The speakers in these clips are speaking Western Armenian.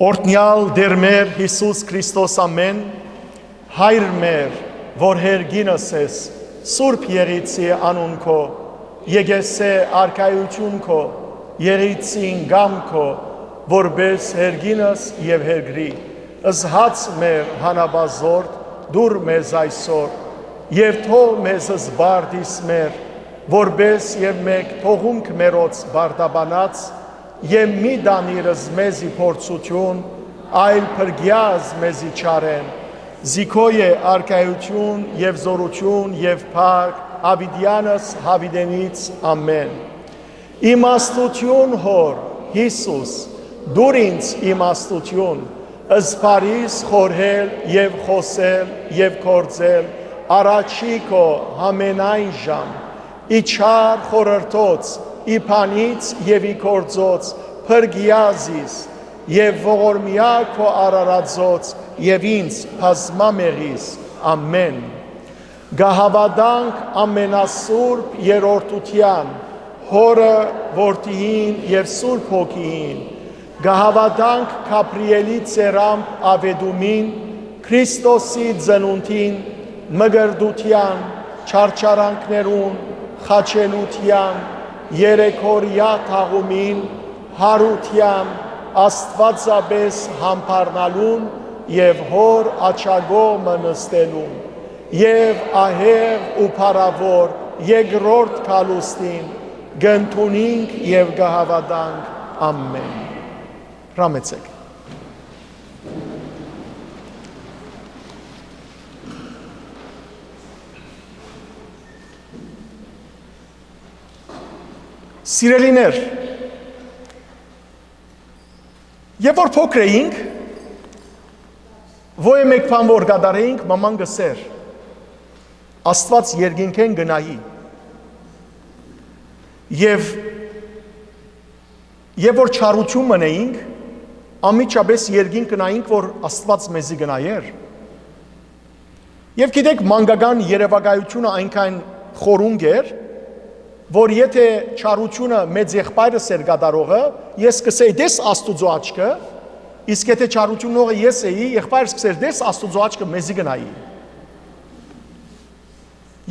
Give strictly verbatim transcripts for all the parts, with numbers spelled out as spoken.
Օրհնեալ Տէր մեր Յիսուս Քրիստոս, ամէն, Հայր մեր, որ հերկինս ես, Սուրբ Եղիցի անուն քո, եկեսէ արքայութիւն քո, Եղիցին կամ քո, որպէս հերկինս եւ հերկրի, զհաց մեր հանապազորդ դուր մեզ այսօր, եւ թող մեզ զբարդիս մեր, որպէս եւ մէկ թողունք մերոց բարդաբանած, եւ մի տանիր մեզի փորձութիւն, այլ փրկեազ մեզի չարէն, զի քո է արքայութիւն եւ զօրութիւն եւ փառք, յաւիտեանս յաւիտենից, ամէն։ Իմաստութիւն Հօր, Յիսուս, դուր ինձ իմաստութիւն, զբարիս խորհել եւ խօսել եւ գործել, առաջի քո, յամենայն ժամ, ի չար խորհրդոց, ի բանից եւ ի գործոց, փրկեա զիս, եւ ողորմեա քո արարածոց, եւ ինձ բազմամեղիս, ամէն։ Կը հաւատանք ամենասուրբ երրորդութեան, Հօրը, Որդիին եւ Սուրբ Հոգիին, կը հաւատանք Գաբրիէլի ծերամբ աւետումին, Քրիստոսի ծնունդին, մկրտութեան, չարչարանքներուն, խաչելութեան, երեքօրեայ թաղումին, յարութեան, աստուածապէս յամբարնալուն եւ Հօր աջակողմը նստելուն, եւ ահեղ ու փառաւոր երկրորդ գալուստին կ'ընդունինք եւ կը հաւատանք։ Ամէն։ Հրամեցէք։ Սիրելիներ, երբ որ փոքր էինք, ոյ մէկ բան որ կատարէինք, մաման կ'ըսէր. «Աստուած երկինքէն կը նայի»։ Եւ, եւ որ չարութիւն մըն էինք, անմիջապէս երկինք կը նայինք, որ Աստուած մեզի կը նայէր։ Եւ գիտէք, մանկական երեւակայութիւնը այնքան խորունկ էր, որ եթէ չարութիւնը մեծ եղբայրս էր կատարողը, ես կ'ըսէի. «Տես Աստուծոյ աչքը», իսկ եթէ չարութիւննողը ես էի, եղբայրս կ'ըսէր. «Տես Աստուծոյ աչքը մեզի կը նայի»։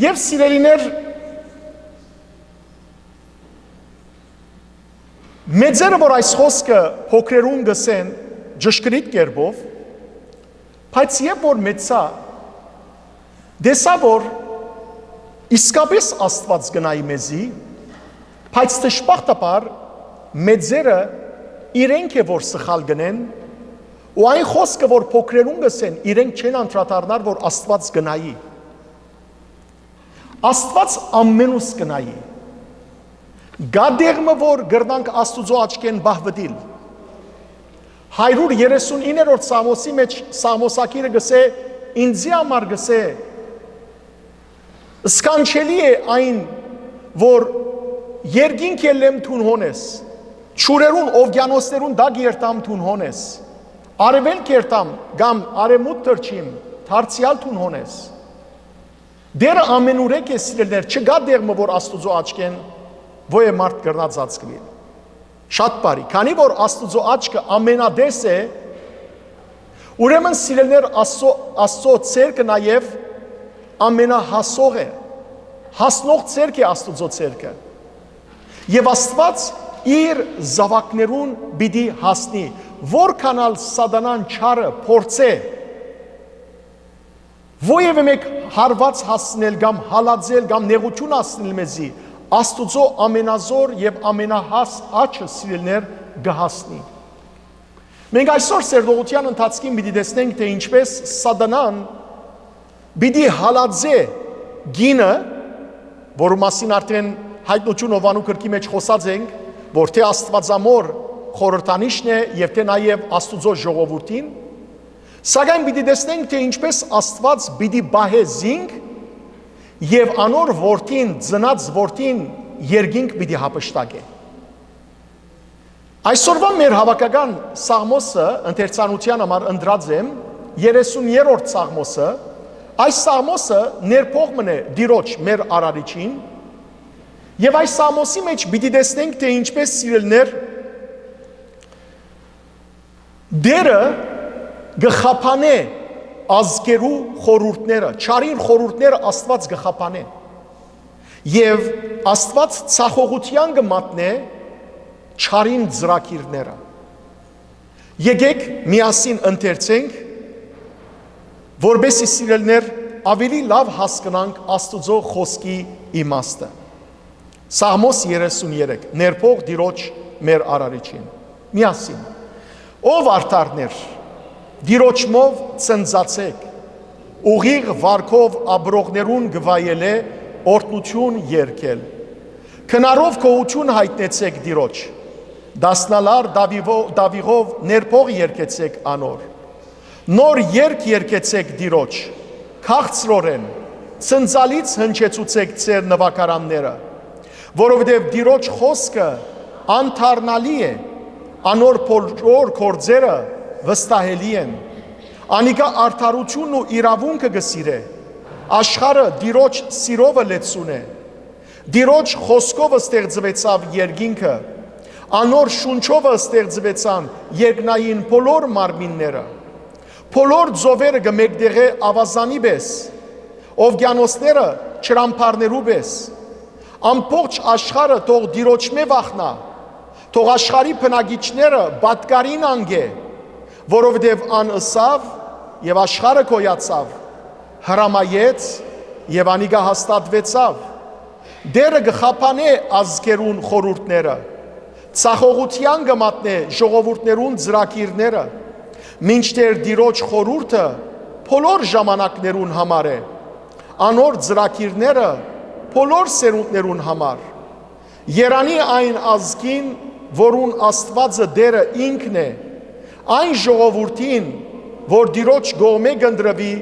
Եւ, սիրելիներ, մեծերը որ այս խօսքը փոքրերուն կ'ըսեն ճշգրիտ կերպով, բայց երբ որ մեծցայ, տեսայ որ իսկապէս Աստուած կը նայի մեզի, բայց դժբախտաբար մեծերը իրենք է որ սխալ կ'ընեն, ու այն խօսքը որ փոքրերուն կ'ըսեն, իրենք չեն անդրադառնար որ Աստուած կը նայի։ Աստուած ամենուս կը նայի։ Կայ տեղ մը որ կրնանք Աստուծոյ աչքէն պահուտիլ։ Հարիւր երեսունիններորդ Սաղմոսի մէջ սաղմոսագիրը կ'ըսէ, ինծի համար կ'ըսէ, սքանչելի է այն, որ երկինք ելլեմ դուն հոն ես, ջուրերուն, ովկիանոսներուն տակ երթամ դուն հոն ես, արեւելք երթամ կամ արեւմուտք թռչիմ, դարձեալ դուն հոն ես։ Տէրը ամենուրեք է, սիրելիներ, չկայ տեղ մը որ Աստուծոյ աչքէն ոյ է մարդ կրնայ ծածկուիլ։ Շատ բարի, քանի որ Աստուծոյ աչքը ամենատես է, ուրեմն, սիրելիներ, Աստծո, Աստծո ցերկը նաեւ ամենահասող է, հասնող ցերկ է Աստուծոյ ցերկը։ Եւ Աստուած իր զաւակներուն պիտի հասնի, որքան ալ սատանան չարը փորձէ, որեւէ մէկ հարուած հասցնել կամ հալածել կամ նեղութիւն հասցնել մեզի, Աստուծոյ ամենազօր եւ ամենահաս աչքը, սիրելիներ, կը հասնի։ Մենք այսօր սերտողութեան ընթացքին պիտի տեսնենք, թէ ինչպէս սատանան պիտի հալածէ կինը, որու մասին արդեն Յայտնութիւն Յովհաննու գրքի մէջ խօսած ենք, որ թէ աստուածամօր խորհրդանիշն է եւ թէ նաեւ Աստուծոյ ժողովուրդին, սակայն պիտի տեսնենք, թէ ինչպէս Աստուած պիտի պահէ զինք եւ անոր որդին, ծնած որդին երկինք պիտի հափշտակէ։ Այսօրվա մեր հաւաքական սաղմոսը, ընթերցանութեան համար ընտրած եմ երեսուներորդ սաղմոսը։ Այս սաղմոսը ներփոխ մըն է Տիրոջ, մեր Արարիչին, եւ այս սաղմոսի մէջ պիտի տեսնենք, թէ ինչպէս, սիրելիներ, Տէրը կը խափանէ ազգերու խորհուրդները, չարին խորհուրդները Աստուած կը խափանէ։ Եւ Աստուած ցախողութեան կը մատնէ չարին ծրագիրները։ Եկէք միասին ընթերցենք, որպեսզի, սիրելիներ, աւելի լաւ հասկնանք Աստուծոյ խօսքի իմաստը։ Սաղմոս երեսուն երեք, ներբող Տիրոջ մեր Արարիչին։ Միասին։ Ով արդարներ, Տիրոջմով ծնծացէք, ուղիղ վարքով ապրողներուն կը վայելէ օրհնութիւն երգել։ Քնարով գոհութիւն յայտնեցէք Տիրոջ, դասնալար դաւիվո-, դաւիղով ներբող երգեցէք անոր։ Նոր երգ երգեցէք Տիրոջ, քաղցրօրէն, ծնծալից հնչեցուցէք ձեր նուագարանները, որովհետեւ Տիրոջ խօսքը անդառնալի է, անոր բոլոր գործերը վստահելի են։ Անիկա արդարութիւնն ու իրաւունքը կը սիրէ, աշխարհը Տիրոջ սիրովը լեցուն է։ Տիրոջ խօսքով ստեղծուեցաւ երկինքը, անոր շունչովը ստեղծուեցան երկնային բոլոր մարմինները։ Բոլոր ծովերը կը մէկտեղէ աւազանի պէս, ովկիանոսները՝ ջրամբարներու պէս։ Ամբողջ աշխարհը թող Տիրոջմէ վախնայ, թող աշխարհի բնակիչները պատկառին անկէ, որովհետեւ ան ըսաւ, եւ աշխարհը գոյացաւ, հրամայեց, եւ անիկա հաստատուեցաւ։ Տէրը կը խափանէ ազգերուն խորհուրդները, ցախողութեան կը մատնէ ժողովուրդներուն ծրագիրները, մինչդեռ Տիրոջ խորհուրդը բոլոր ժամանակներուն համար է, անոր ծրագիրները՝ բոլոր սերունդներուն համար։ Երանի այն ազգին, որուն Աստուածը Տէրը ինքն է, այն ժողովուրդին, որ Տիրոջ կողմէ կ'ընտրուի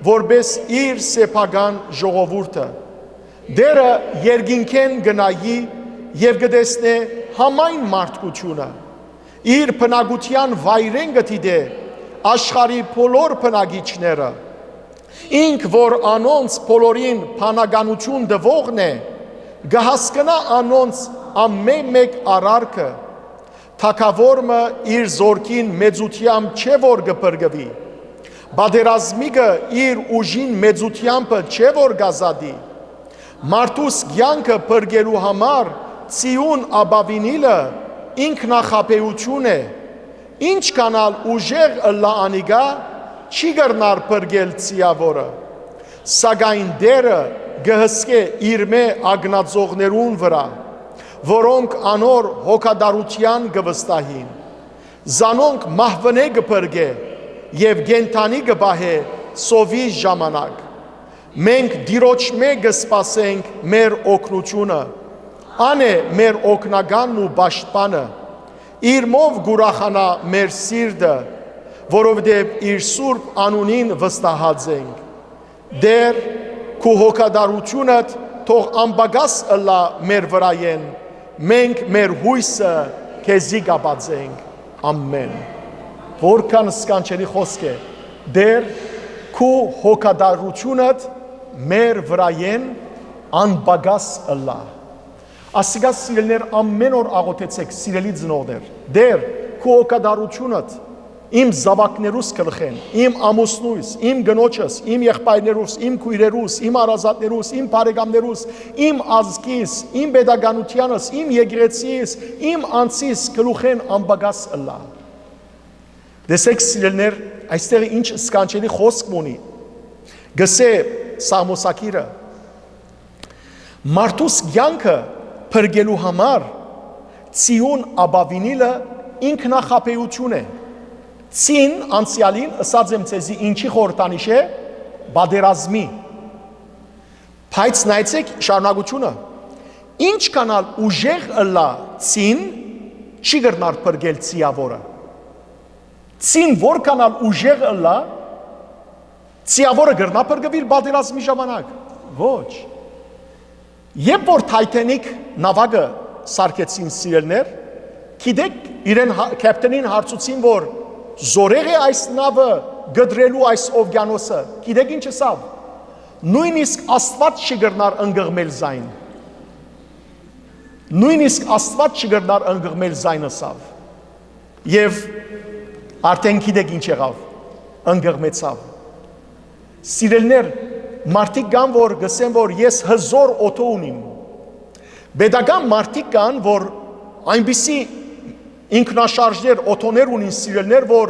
որպէս իր սեփական ժողովուրդը։ Տէրը երկինքէն կը նայի եւ կը տեսնէ համայն մարդկութիւնը։ Իր բնակութեան վայրէն կը դիտէ աշխարհի բոլոր բնակիչները։ Ինք, որ անոնց բոլորին բանականութիւն տուողն է, կը հասկնայ անոնց ամէն մէկ արարքը։ Թագաւոր մը իր զօրքին մեծութեամբ չէ՞ որ կը փրկուի, պատերազմիկը իր ուժին մեծութեամբը չէ՞ որ կ'ազատի։ Մարդուս կեանքը փրկելու համար Ցիուն ապաւինիլը ինքնախաբէութիւն է։ Ինչքան ալ ուժեղ ըլլայ անիկա, չի կրնար փրկել Ցիաւորը։ Սակայն Տէրը կը հսկէ իրմէ ակնածողներուն վրայ, որոնք անոր հոգատարութեան կը վստահին։ Զանոնք մահուենէ կը փրկէ եւ կենդանի կը պահէ սովի ժամանակ։ Մենք Տիրոջմէ կը սպասենք մեր օգնութիւնը։ Ան է մեր օգնականն ու պաշտպանը։ Իրմով կ'ուրախանայ մեր սիրտը, որովհետեւ իր սուրբ անունին վստահած ենք։ Տէր, քու հոգատարութիւնդ թող անպակաս ըլլայ մեր վրայէն, մենք մեր յոյսը քեզի կապած ենք։ Ամէն։ Որքան սքանչելի խօսք է։ Տէր, քու հոգատարութիւնդ մեր վրայէն անպակաս ըլլայ։ Ասիկա, սիրելիներ, ամէն օր աղօթեցէք, սիրելի ծնողներ։ Տէր, քու հոգատարութիւնդ իմ զաւակներուս գլխէն, իմ ամուսնոյս, իմ կնոջս, իմ եղբայրներուս, իմ քոյրերուս, իմ հարազատներուս, իմ բարեկամներուս, իմ ազգիս, իմ պետականութեանս, իմ եկեղեցիս, իմ անձիս գլուխէն անպակաս ըլլայ։ Տեսէք, սիրելիներ, այստեղ ինչ սքանչելի խօսք մը ունի։ Գսէ Սաղմոսագիրը. մարդուս կեանքը փրկելու համար Ցիուն ապաւինիլը ինքնախաբէութիւն է։ Ցին անցեալին ըսած եմ ձեզի ինչի խորհրդանիշ է, պատերազմի։ Բայց նայեցեք շարունակությունը։ Ինչքան ալ ուժեղ ըլլայ Ցին, չի կրնար փրկել Ցիաւորը։ Ցին որքան ալ ուժեղ ըլլայ, Ցիաւորը կրնա փրկուիլ պատերազմի ժամանակ։ Ոչ։ Երբ որ Թայթենիք նաւակը սարքեցին, սիրելիներ, գիտեք, իրեն հա-, քեփթենին հարցուցին, որ զորեղ է այս նաւը կտրելու այս ովկիանոսը։ Գիտեք ինչ ըսաւ։ Նոյնիսկ Աստուած չի կրնար ընկղմել զայն։ Նոյնիսկ Աստուած չի կրնար ընկղմել զայն, ըսաւ։ Եւ Արդեն գիտեք ինչ եղաւ, ընկղմեցաւ։ Սիրելիներ, մարդիկ կան, որ կ'ըսեն, որ ես հզոր օդո ունիմ։ Պետական մարդիկ կան, որ այնպիսի ինքնաշարժներ, օդոներ ունին, սիրելիներ, որ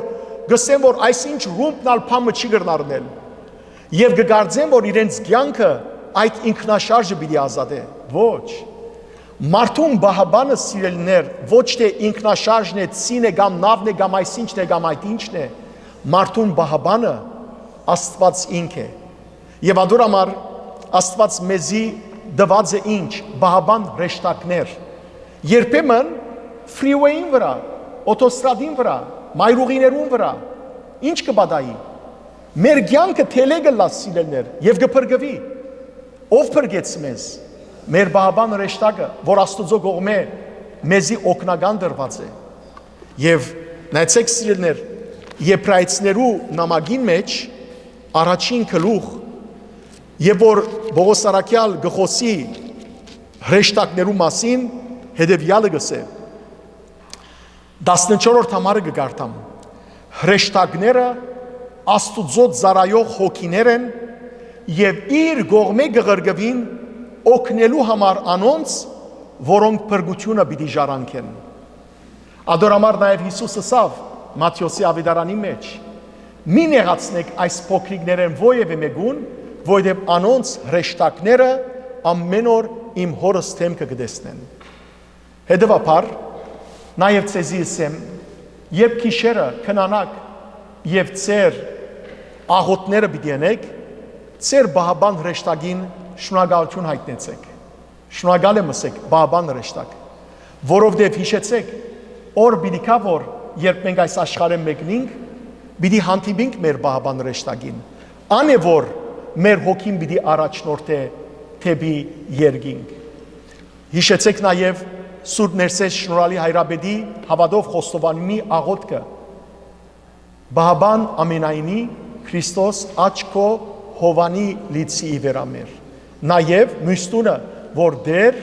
կ'ըսեն, որ այսինչ ռումբն ալ բան մը չի կրնար ընել։ Եւ կը կարծեն, որ իրենց կեանքը այդ ինքնաշարժը պիտի ազատէ։ Ոչ։ Մարդուն պահապանը, սիրելիներ, ոչ թէ ինքնաշարժն է, ծին է կամ նավն է կամ այսինչն է կամ այդ ինչն է, մարդուն պահապանը Աստուած ինք է։ Եւ ադոր համար Աստուած մեզի տուած է ինչ, պահապան հրեշտակներ։ Երբեմն freeway-ին վրայ, օտոստրադին վրայ, մայրուղիներուն վրայ, ինչ կը պատահի։ Մեր կեանքը թելեկ ըլլայ, սիրելիներ, եւ կը փրկուի։ Ո՞վ փրկեց մեզ։ Մեր պահապան հրեշտակը, որ Աստուծոյ կողմէ մեզի օգնական տրուած է։ Եւ նայեցեք, սիրելիներ, Եբրայեցիներու նամակին մէջ առաջին գլուխ, երբ որ Պողոս Առաքեալ կը խօսի հրեշտակներու մասին, հետեւեալը կ'ըսէ. Տասնչորրորդ համարը կը կարդամ. «Հրեշտակները Աստուծոյ ծառայող հոգիներ են եւ իր կողմէ կը ղրկուին օգնելու համար անոնց, որոնք փրկութիւնը պիտի ժառանգեն»։ Ադոր համար նաեւ Յիսուս ըսաւ Մատթէոսի աւետարանի մէջ. «Մի նեղացնէք այս փոքրիկներէն որեւէ մէկուն, որովհետեւ անոնց հրեշտակները ամէն օր իմ Հօրս դէմքը կը տեսնեն»։ Հետեւաբար, նաեւ ձեզի ըսեմ, երբ գիշերը քնանաք եւ ձեր աղօթքները պիտի ընէք, ձեր պահապան հրեշտակին շնորհակալութիւն յայտնեցէք։ Շնորհակալ եմ, ըսէք, պահապան հրեշտակ, որովհետեւ յիշեցէք, օր պիտի գայ, որ երբ մենք այս աշխարհէն մեկնինք, պիտի հանդիպինք մեր պահապան հրեշտակին։ Ան է, որ մեր հոգին պիտի առաջնորդէ դէպի երկինք։ Յիշեցէք նաեւ Սուրբ Ներսէս Շնորհալի Հայրապետի հաւատով խոստովանումի աղօթքը. «Պահապան ամենայնի, Քրիստոս, աջ քո հովանի լիցի ի վերամեր»։ Նաեւ միւս տունը, որ Տէր,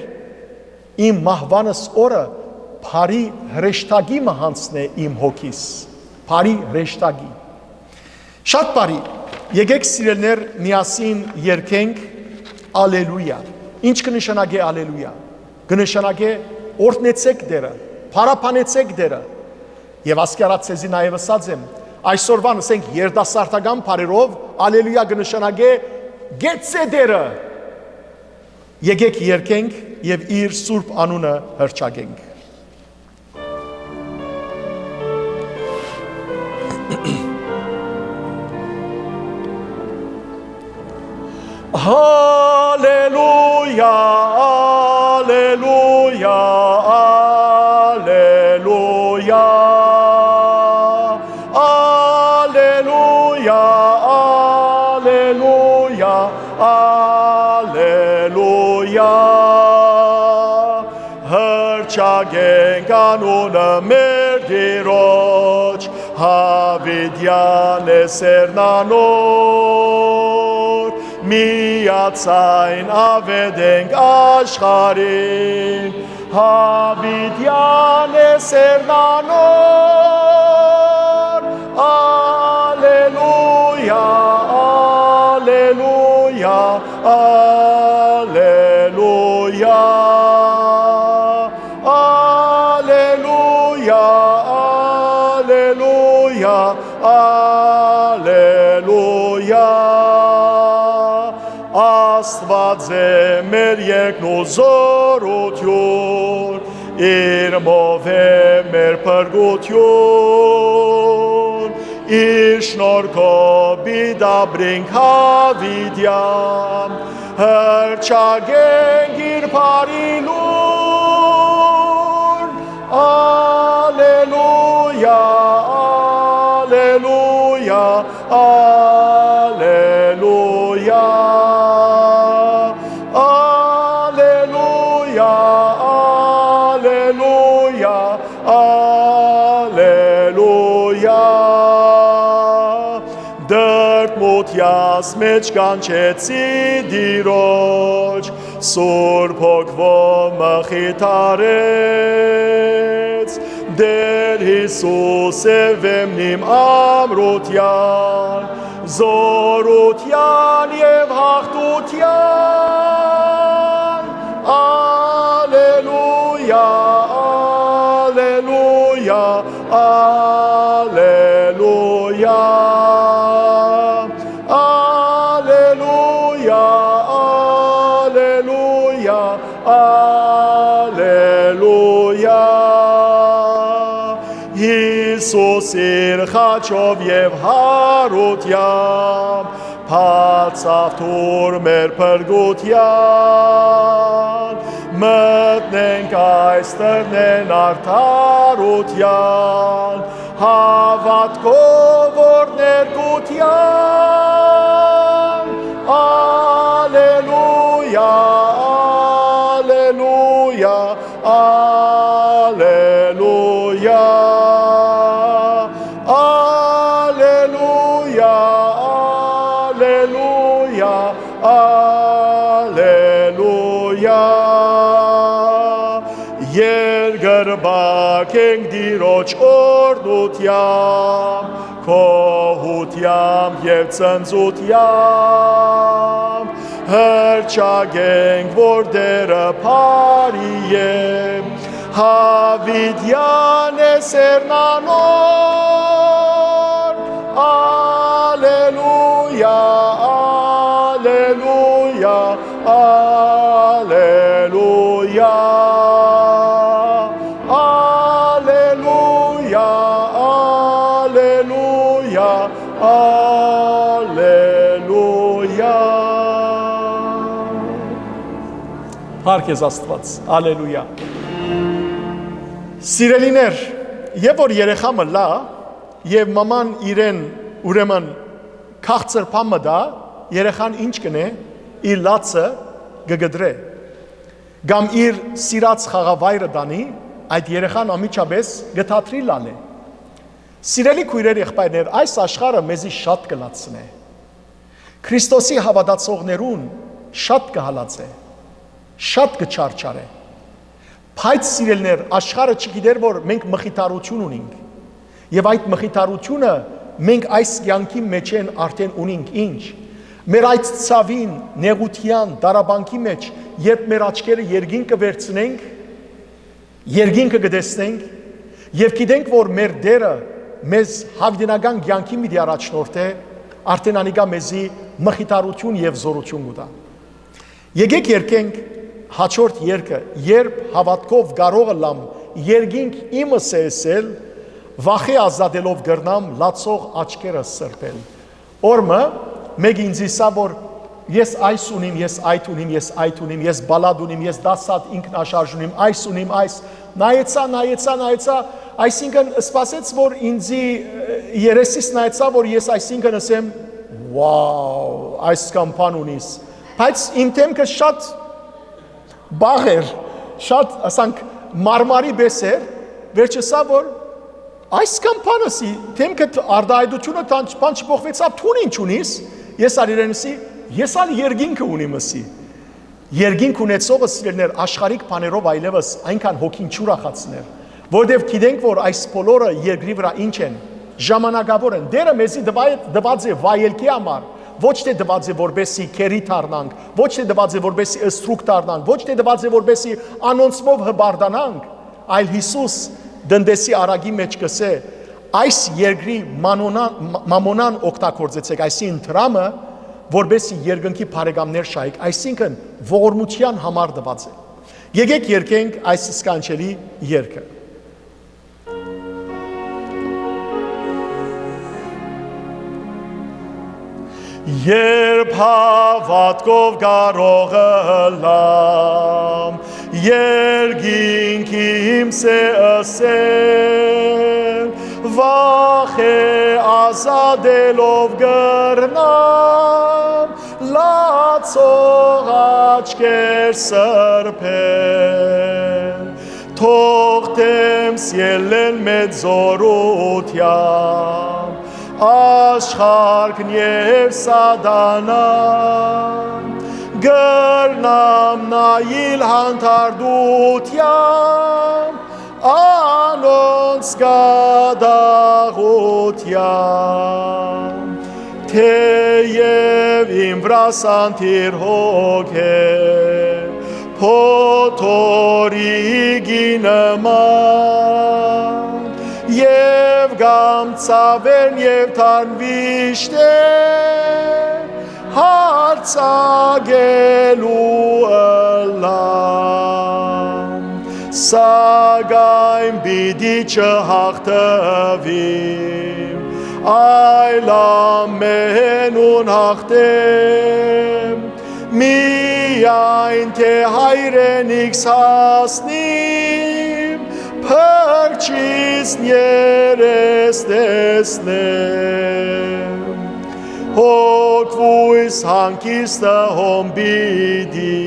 իմ մահուանս օրը բարի հրեշտակի մը յանձնէ իմ հոգիս, բարի հրեշտակի։ Շատ բարի, եկէք, սիրելիներ, միասին երգենք Ալելույա։ Ինչ կը նշանակէ Ալելույա։ Կը նշանակէ օրհնեցէք Տէրը, փառաբանեցէք Տէրը։ Եւ ասկի առաջ ձեզի նաեւ ըսած եմ, այսօրվան, ըսենք, երիտասարդական բառերով Ալելույա կը նշանակէ կեցցէ Տէրը։ Եկէք երգենք եւ իր սուրբ անունը հռչակենք։ Ալելույա, ալելույա, ալելույա, ալելույա, ալելույա։ Հռչակենք անունը մեր Տիրոջ, յաւիտեան է սերն անոր, միացայն աւետենք աշխարհին, յաւիտեան է սերն անոր։ Ալելույա, ալելույա, ալելույա, ալելույա, ալելույա։ Աստուած է մեր երկն ու զօրութիւն, իր մովէ մեր փրկութիւն, իր շնորհքով պիտի ապրենք յաւիտեան, հռչակենք իր բարի լուրն։ Ալելույա, ալելույա, ալելույա, ալելույա, ալելույա, ալելույա։ Դրդմութեաս մէջ կանչեցի Տիրոջ, Սուրբ Հոգիով մխիթարեց, Տէր Յիսուս է վեմն իմ ամրութեան, զօրութեան եւ յաղթութեան։ Ալելույա, ալելույա, ալելույա, ալելույա, ալելույա, ալելույա։ Յիսուս իր խաչով եւ յարութեամբ բացաւ դուռ մեր փրկութեան։ Մտնենք այս դռնէն արդարութեան, հաւատքով որ ներկութեան։ Ալելույա, ալելույա, ալելույա, ալելույա, ալելույա, ալելույա։ Երկրպագ ենք Տիրոջ օրհնութեամբ, գոհութեամբ եւ ծնծութեամբ։ Հռչակենք, որ Տէրը բարի է, յաւիտեան է սերն անոր։ Ալելույա, ալելույա, ալելույա, ալելույա, ալելույա, ալելույա։ Փառք քեզ, Աստուած, ալելույա։ Սիրելիներ, եւ որ երեխայ մը լայ, եւ մաման իրեն, ուրեմն, քաղցր բան մը տայ, երեխան ի՞նչ կ'ընէ, իր լացը կը կտրէ, կամ իր սիրած խաղավայրը տանի, այդ երեխան անմիջապէս կը դադրի լալէ։ Սիրելի քոյրեր, եղբայրներ, այս աշխարհը մեզի շատ կը լացնէ։ Քրիստոսի հաւատացողներուն շատ կը հալածէ, շատ կը չարչարէ։ Բայց, սիրելիներ, աշխարհը չգիտեր, որ մենք մխիթարութիւն ունինք։ Եւ այդ մխիթարութիւնը մենք այս կեանքի մէջէն արդէն ունինք։ Ի՞նչ։ Մեր այդ ցաւին, նեղութեան, տառապանքի մէջ, երբ մեր աչքերը երկինք կը վերցնենք, երկինքը կը տեսնենք եւ գիտենք, որ մեր Տէրը մեզ յաւիտենական կեանքի պիտի առաջնորդէ, արդէն անիկա մեզի մխիթարութիւն եւ զօրութիւն կու տայ։ Եկէք երգենք հաջորդ երգը. «Երբ հաւատքով կարող ըլլամ երկինք իմս է ըսել, վախէ ազատելով կրնամ լացող աչքերս սրբել»։ Օր մը մէկը ինծի ըսաւ, որ ես այս ունիմ, ես այդ ունիմ, ես այդ ունիմ, ես բալատ ունիմ, ես դաս հատ ինքնաշարժ ունիմ, այս ունիմ, այս։ Նայեցայ, նայեցայ, նայեցայ, այսինքն, սպասեց, որ ինծի, ը, երեսիս նայեցայ, որ ես, այսինքն, ըսեմ, «Wow, այսքան բան ունիս»։ Բայց իմ դէմքը շատ բաղ էր, շատ, ասանք, մարմարի պէս էր, վերջը սա, որ այսքան բան ըսի, դէմքդ արտայայտութիւնը տան-, բան չփոխուեցաւ, դուն ի՞նչ ունիս, ես ալ իրեն ըսի, «Ես ալ երկինքը ունիմ», ըսի։ Երկինք ունեցողը, սիրելիներ, աշխարհիկ բաներով այլեւս այնքան հոգին չի ուրախացներ, որովհետեւ գիտենք, որ այս բոլորը երկրի վրայ ինչ են, ժամանակաւոր են։ Տէրը մեզի տվայ-, տված է վայելքի համար, ոչ թէ տված է, որպեսզի գերի դառնանք, ոչ թէ տված է, որպեսզի ստրուկ դառնանք, ոչ թէ տված է, որպեսզի անոնցմով հպարտանանք, այլ Յիսուս տնտեսի առակի մէջ կ'ըսէ. «Այս երկրի մանոնան, մա-, մամոնան օգտագործեցէք», այսինքն՝ դրամը, «որպեսզի երկնքի բարեկամներ շահեք», այսինքն՝ ողորմութեան համար տված է։ Եկէք երգենք այս սքանչելի երգը։ Երբ հաւատքով կարող ըլլամ, երկինք իմս է ըսել, վախէ ազատելով կրնամ լացող աչքեր սրբել։ Թող դէմս ելլեն մեծ զօրութեան, աշխարհքն եւ սատանան, կրնամ նայիլ հանդարտութեան, անոնց կատաղութեան, թէեւ իմ վրաս անդիր հոգէ փոթորիկի նման, եւ կամ ցաւերն եւ թանուիշտեր յարձակելու ըլլամ, սակայն պիտի չյաղթուիմ, այլ ամենուն յաղթեմ, միայն թէ հայրենիքս հասնիմ, փրկիչս երես տեսնեմ։ Հոգ վոյս հանգիստը հոն պիտի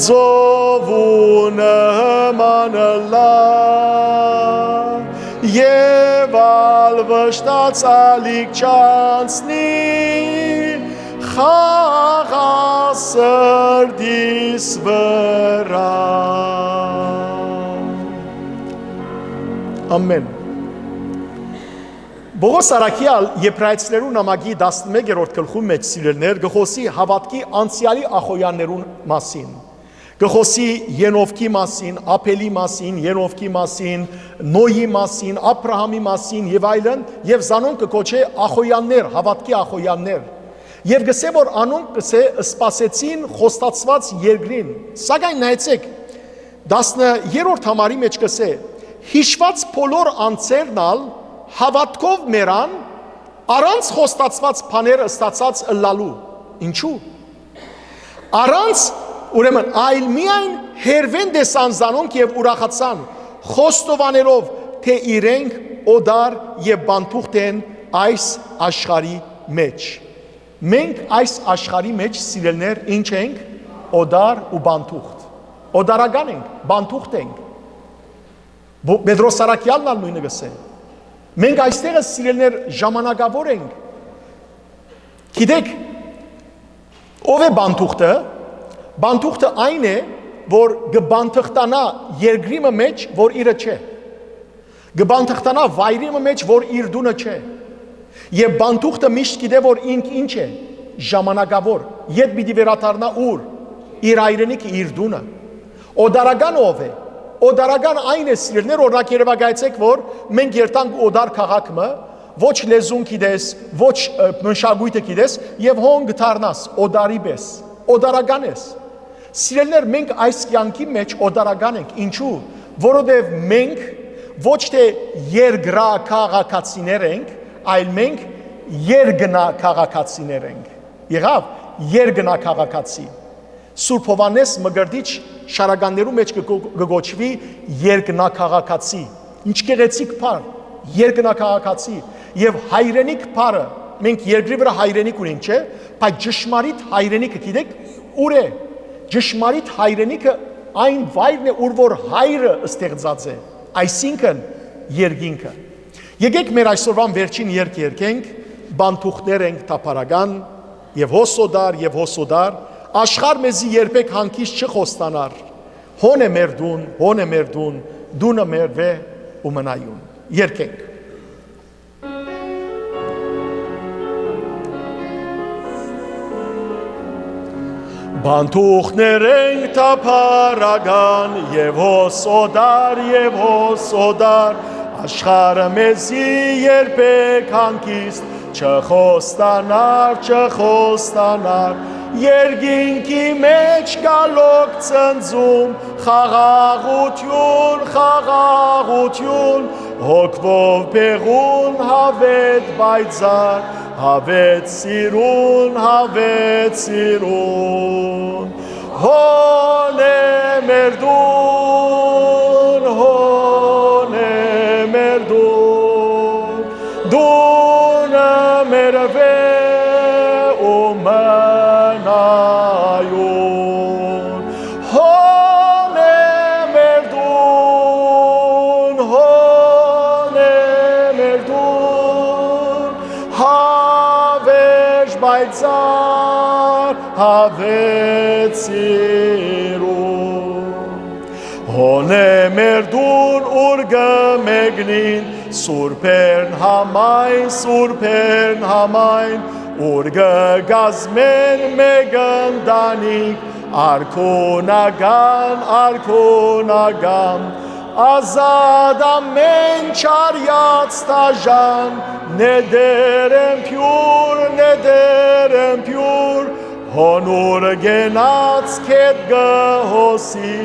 ծովու նման ըլլայ, եւ ալ վշտաց ալիք չանցնի խաղաղ սրտիս վրայ։ Ամեն։ Պողոս առաքեալ Եբրայեցիներու նամակի տասնմեկերորդ գլխուն մէջ, սիրելիներ, կը խօսի հաւատքի անցեալի ախոյեաններուն մասին։ Կը խօսի Ենովքի մասին, Աբէլի մասին, Ենովքի մասին, Նոյի մասին, Աբրահամի մասին եւ այլն, եւ զանոնք կը կոչէ ախոյեաններ, հաւատքի ախոյեաններ։ Եւ կ'ըսէ, որ անոնք, կ'ըսէ, սպասեցին խոստացուած երկրին։ Սակայն նայեցէք, տասներորդ համարի մէջ կ'ըսէ. «Յիշուած բոլոր անձերն ալ հաւատքով մեռան, առանց խոստացուած բաները ստացած ըլլալու»։ Ինչու՞։ Առանց, ուրեմն, այլ միայն հերուէն տեսան զանոնք եւ ուրախացան, խոստովանելով թէ իրենք օտար եւ պանդուխտ են այս աշխարհի մէջ։ Մենք այս աշխարհի մէջ, սիրելիներ, ինչ ենք, օտար ու պանդուխտ։ Օտարական ենք, պանդուխտ ենք։ Ո-, Պետրոս Առաքեալն ալ նոյնը կ'ըսէ։ Մենք այստեղ, սիրելիներ, ժամանակաւոր ենք։ Գիտեք, ո՞վ է պանդուխտը։ Պանդուխտը այն է, որ կը պանդխտանայ երկրի մը մէջ, որ իրը չէ։ Կը պանդխտանայ վայրի մը մէջ, որ իր տունը չէ։ Եւ պանդուխտը միշտ գիտէ, որ ինք ինչ է, ժամանակաւոր, յետ պիտի վերադառնայ ուր, իր հայրենիքը, իր տունը։ Օտարական ո՞վ է։ Օտարական այն է, սիրելիներ, օրինակ, երեւակայեցէք, որ մենք երթանք օտար քաղաք մը, ոչ լեզուն գիտես, ոչ, ը, մշակոյթը գիտես, եւ հոն կը դառնաս օտարի պէս, օտարական ես։ Սիրելիներ, մենք այս կեանքի մէջ օտարական ենք։ Ինչու՞։ Որովհետեւ մենք ոչ թէ երկրաքաղաքացիներ ենք, այլ մենք երկնակաղաքացիներ ենք։ Եղա՞վ, երկնակաղաքացի։ Սուրբ Յովհաննէս Մկրտիչ շարականներու մէջ կը կո-, կը կոչուի երկնակաղաքացի։ Ինչ գեղեցիկ բառ, երկնակաղաքացի։ Եւ հայրենիք բառը, մենք երկրի վրայ հայրենիք ունենք, չէ՞, բայց ճշմարիտ հայրենիքը գիտեք ո՞ւր է։ Ճշմարիտ հայրենիքը այն վայրն է, ուր որ հայրը ստեղծած է, այսինքն՝ երկինքը։ Եկէք մեր այսօրուան վերջին երգ երգենք. «Պանդուխտներ ենք թափառական, եւ հոս օտար, եւ հոս օտար, աշխարհ մեզի երբեք հանգիստ չխոստանար։ Հոն է մեր դուն, հոն է մեր դուն, դունը մեր վե ու մնայուն»։ Երգենք։ Պանդուխտներ ենք թափառական, եւ հոս օտար, եւ հոս օտար, աշխարհը մեզի երբեք հանգիստ չխոստանար, չխոստանար, երկինքի մէջ կալոք ծնծում, խաղաղութիւն, խաղաղութիւն, հոգուով բեղուն, հավէտ պայծառ, հավէտ սիրուն, հավէտ սիրուն։ Հոն է մեր դուն, հոն է մեր դուն, դունը մեր վե ու մնայուն։ Հոն է մեր դուն, հոն է մեր դուն, հավերժ պայծառ, հավէտ սիրուն։ Հոն Է մեր տուն, ուր կը մեկնին սուրբերն համայն, սուրբերն համայն, ուր կը կազմեն մէկ ընտանիք, արքունական, արքունական, ազատ ամէն չարեաց դաժան, նետեր են փիուր, նետեր են փիուր, հոն ուր կենաց քետ կը հոսի,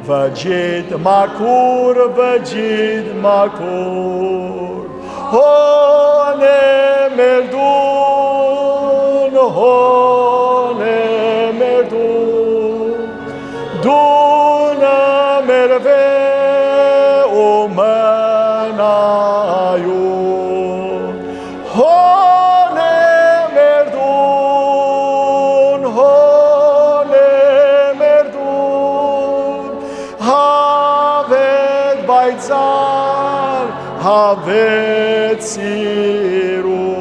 վճիտ մաքուր, վճիտ մաքուր։ Հոն է մեր տուն, հոն է մեր տուն, տունը մեր վե ու մնայուն։ Հոն է մեր տուն, հոն է մեր տուն, հաւետ պայծառ, հաւետ սիրուն։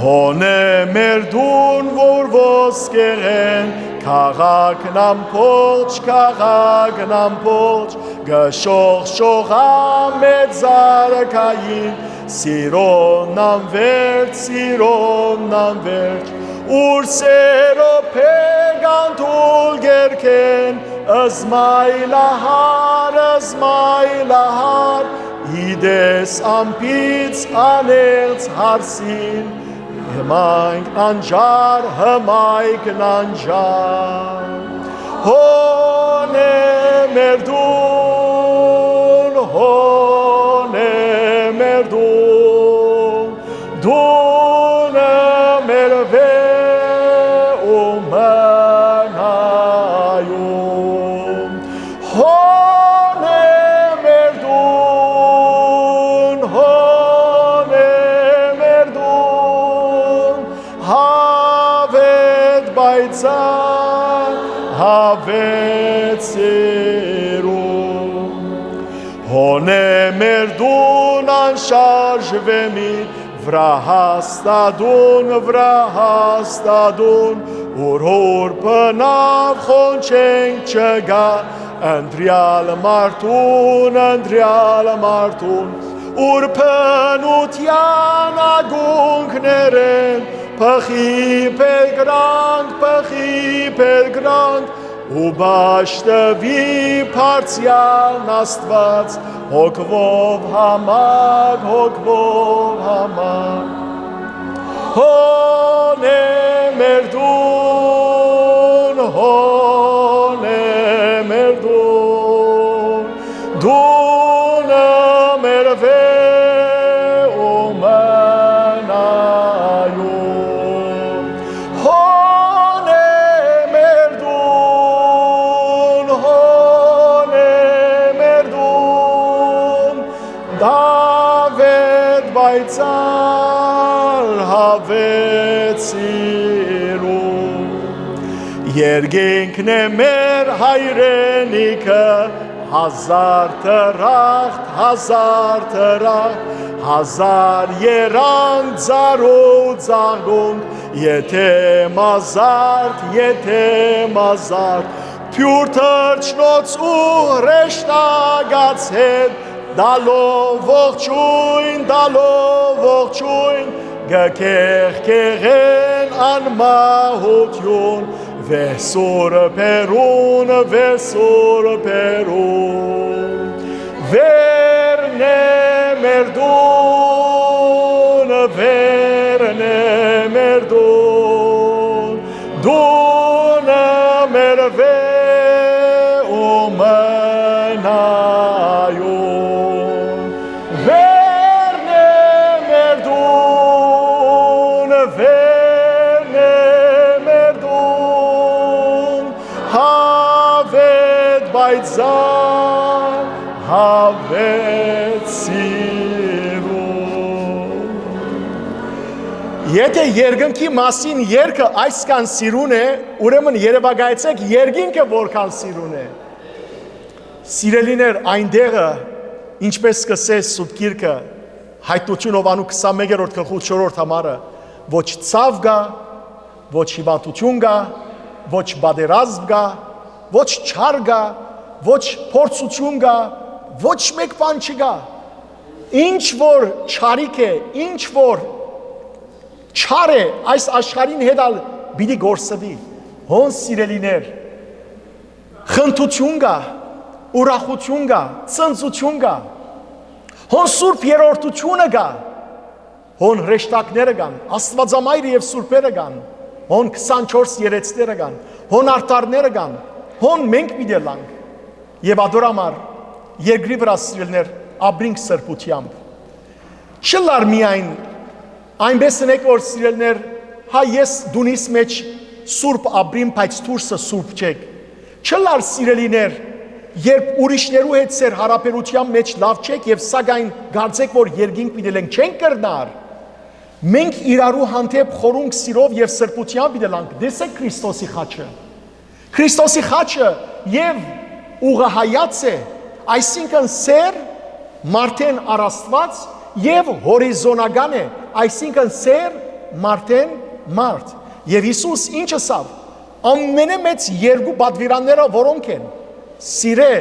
Հոն է մեր տուն, որ ոսկեղէն քաղաքն ամբողջ, քաղաքն ամբողջ, կը շողշողայ մեծ արքային, սիրոն անվերջ, սիրոն անվերջ, ուր սերո փեգան թուլ կերքեն, զմայլահար, զմայլահար, ի տես ամպից անեղծ հարսին, հմայք անճար, հմայք անճար։ Հոն է մեր տուն, հոն է մեր տուն, տունը մեր վե ու մնայուն։ Հոն է մեր տուն, հոն է մեր տուն, հաւետ պայծառ, հաւետ սիրուն։ Հոն է մեր տուն անշարժ վեմի վրայ հաստատուն, վրայ հաստատուն, ուր հոր բնաւ խոնչենք չկայ, ընտրեալ մարդուն, ընտրեալ մարդուն, ուր բնութեան ակունքներէն պղի փերկրանք, պղի փերկրանք, ու պաշտուի բարձեալն Աստուած, հոգուով համակ, հոգուով համակ։ Հոն է մեր տուն, հոն է մեր տուն, տունը մեր վե ու մնայուն։ Հոն է մեր տուն, հոն է մեր տուն, Դաւիթ պայծառ, հաւետ սիրուն։ Երկինքն է մեր հայրենիքը, հազար դրախտ, հազար դրախտ, հազար երանգ, ծառ ու ծաղկունք, եթէ մազարդ, եթէ մազարդ, փիւր թռչնոց ու հրեշտակաց հետ, տալով ողջոյն, տալով ողջոյն, կը կեղկեղեն անմահութիւն, վեհ սուրբերուն, վեհ սուրբերուն։ Վերն է մեր տուն, վերն է մեր տուն, տունը մեր վե ու մնայուն։ Վերն է մեր տուն, վերն է մեր տուն, հաւետ պայծառ, հաւետ սիրուն։ Եթէ երկնքի մասին երկը այսքան սիրուն է, ուրեմն երեւակայեցէք երկինքը որքան սիրուն է։ Սիրելիներ, այնտեղը, ինչպես կ'ըսէ Սուրբ Գիրքը, Հայտնութիւն Յովհաննէս քսանմեկերորդ գլխու չորրորդ համարը, ոչ ցաւ կայ, ոչ հիւանդութիւն կայ, ոչ պատերազմ կայ, ոչ չար կայ, Ոչ փորձութիւն կայ, ոչ մէկ բան չկայ։ Ինչ որ չարիք է, ինչ որ չար է, այս աշխարհին հետ ալ պիտի կորսուի։ Հոն, սիրելիներ, խնդութիւն կայ, ուրախութիւն կայ, ցնծութիւն կայ։ Հոն Սուրբ Երրորդութիւնը կայ, հոն հրեշտակները կան, Աստուածամայրը եւ սուրբերը կան, հոն քսանչորս երեցները կան, հոն արդարները կան, հոն մենք պիտի լանք։ Եւ ադոր համար երկրի վրայ, սիրելիներ, ապրինք սրբութեամբ։ Չըլլար միայն այնպէս ընեք որ, սիրելիներ, հա, ես դունիս մեջ սուրբ ապրիմ, բայց դուրսը սուրբ չեք։ Չըլլար, սիրելիներ, երբ ուրիշներու հետ ձեր յարաբերութեան մեջ լաւ չեք եւ սակայն կարծեք որ երկինք պիտի լենք, չենք կրնար։ Մենք իրարու հանդէպ խորունկ սիրով եւ սրբութեան պիտի լանք։ Տեսեք Քրիստոսի խաչը։ Քրիստոսի խաչը եւ ուղղահայաց է, այսինքն սեր մարդէն առ Աստուած, եւ հորիզոնական է, այսինքն սեր մարդէն մարդ։ Եւ Յիսուս ինչ ըսաւ։ Ամենէ մեծ երկու պատուիրանները որոնք են. «Սիրէ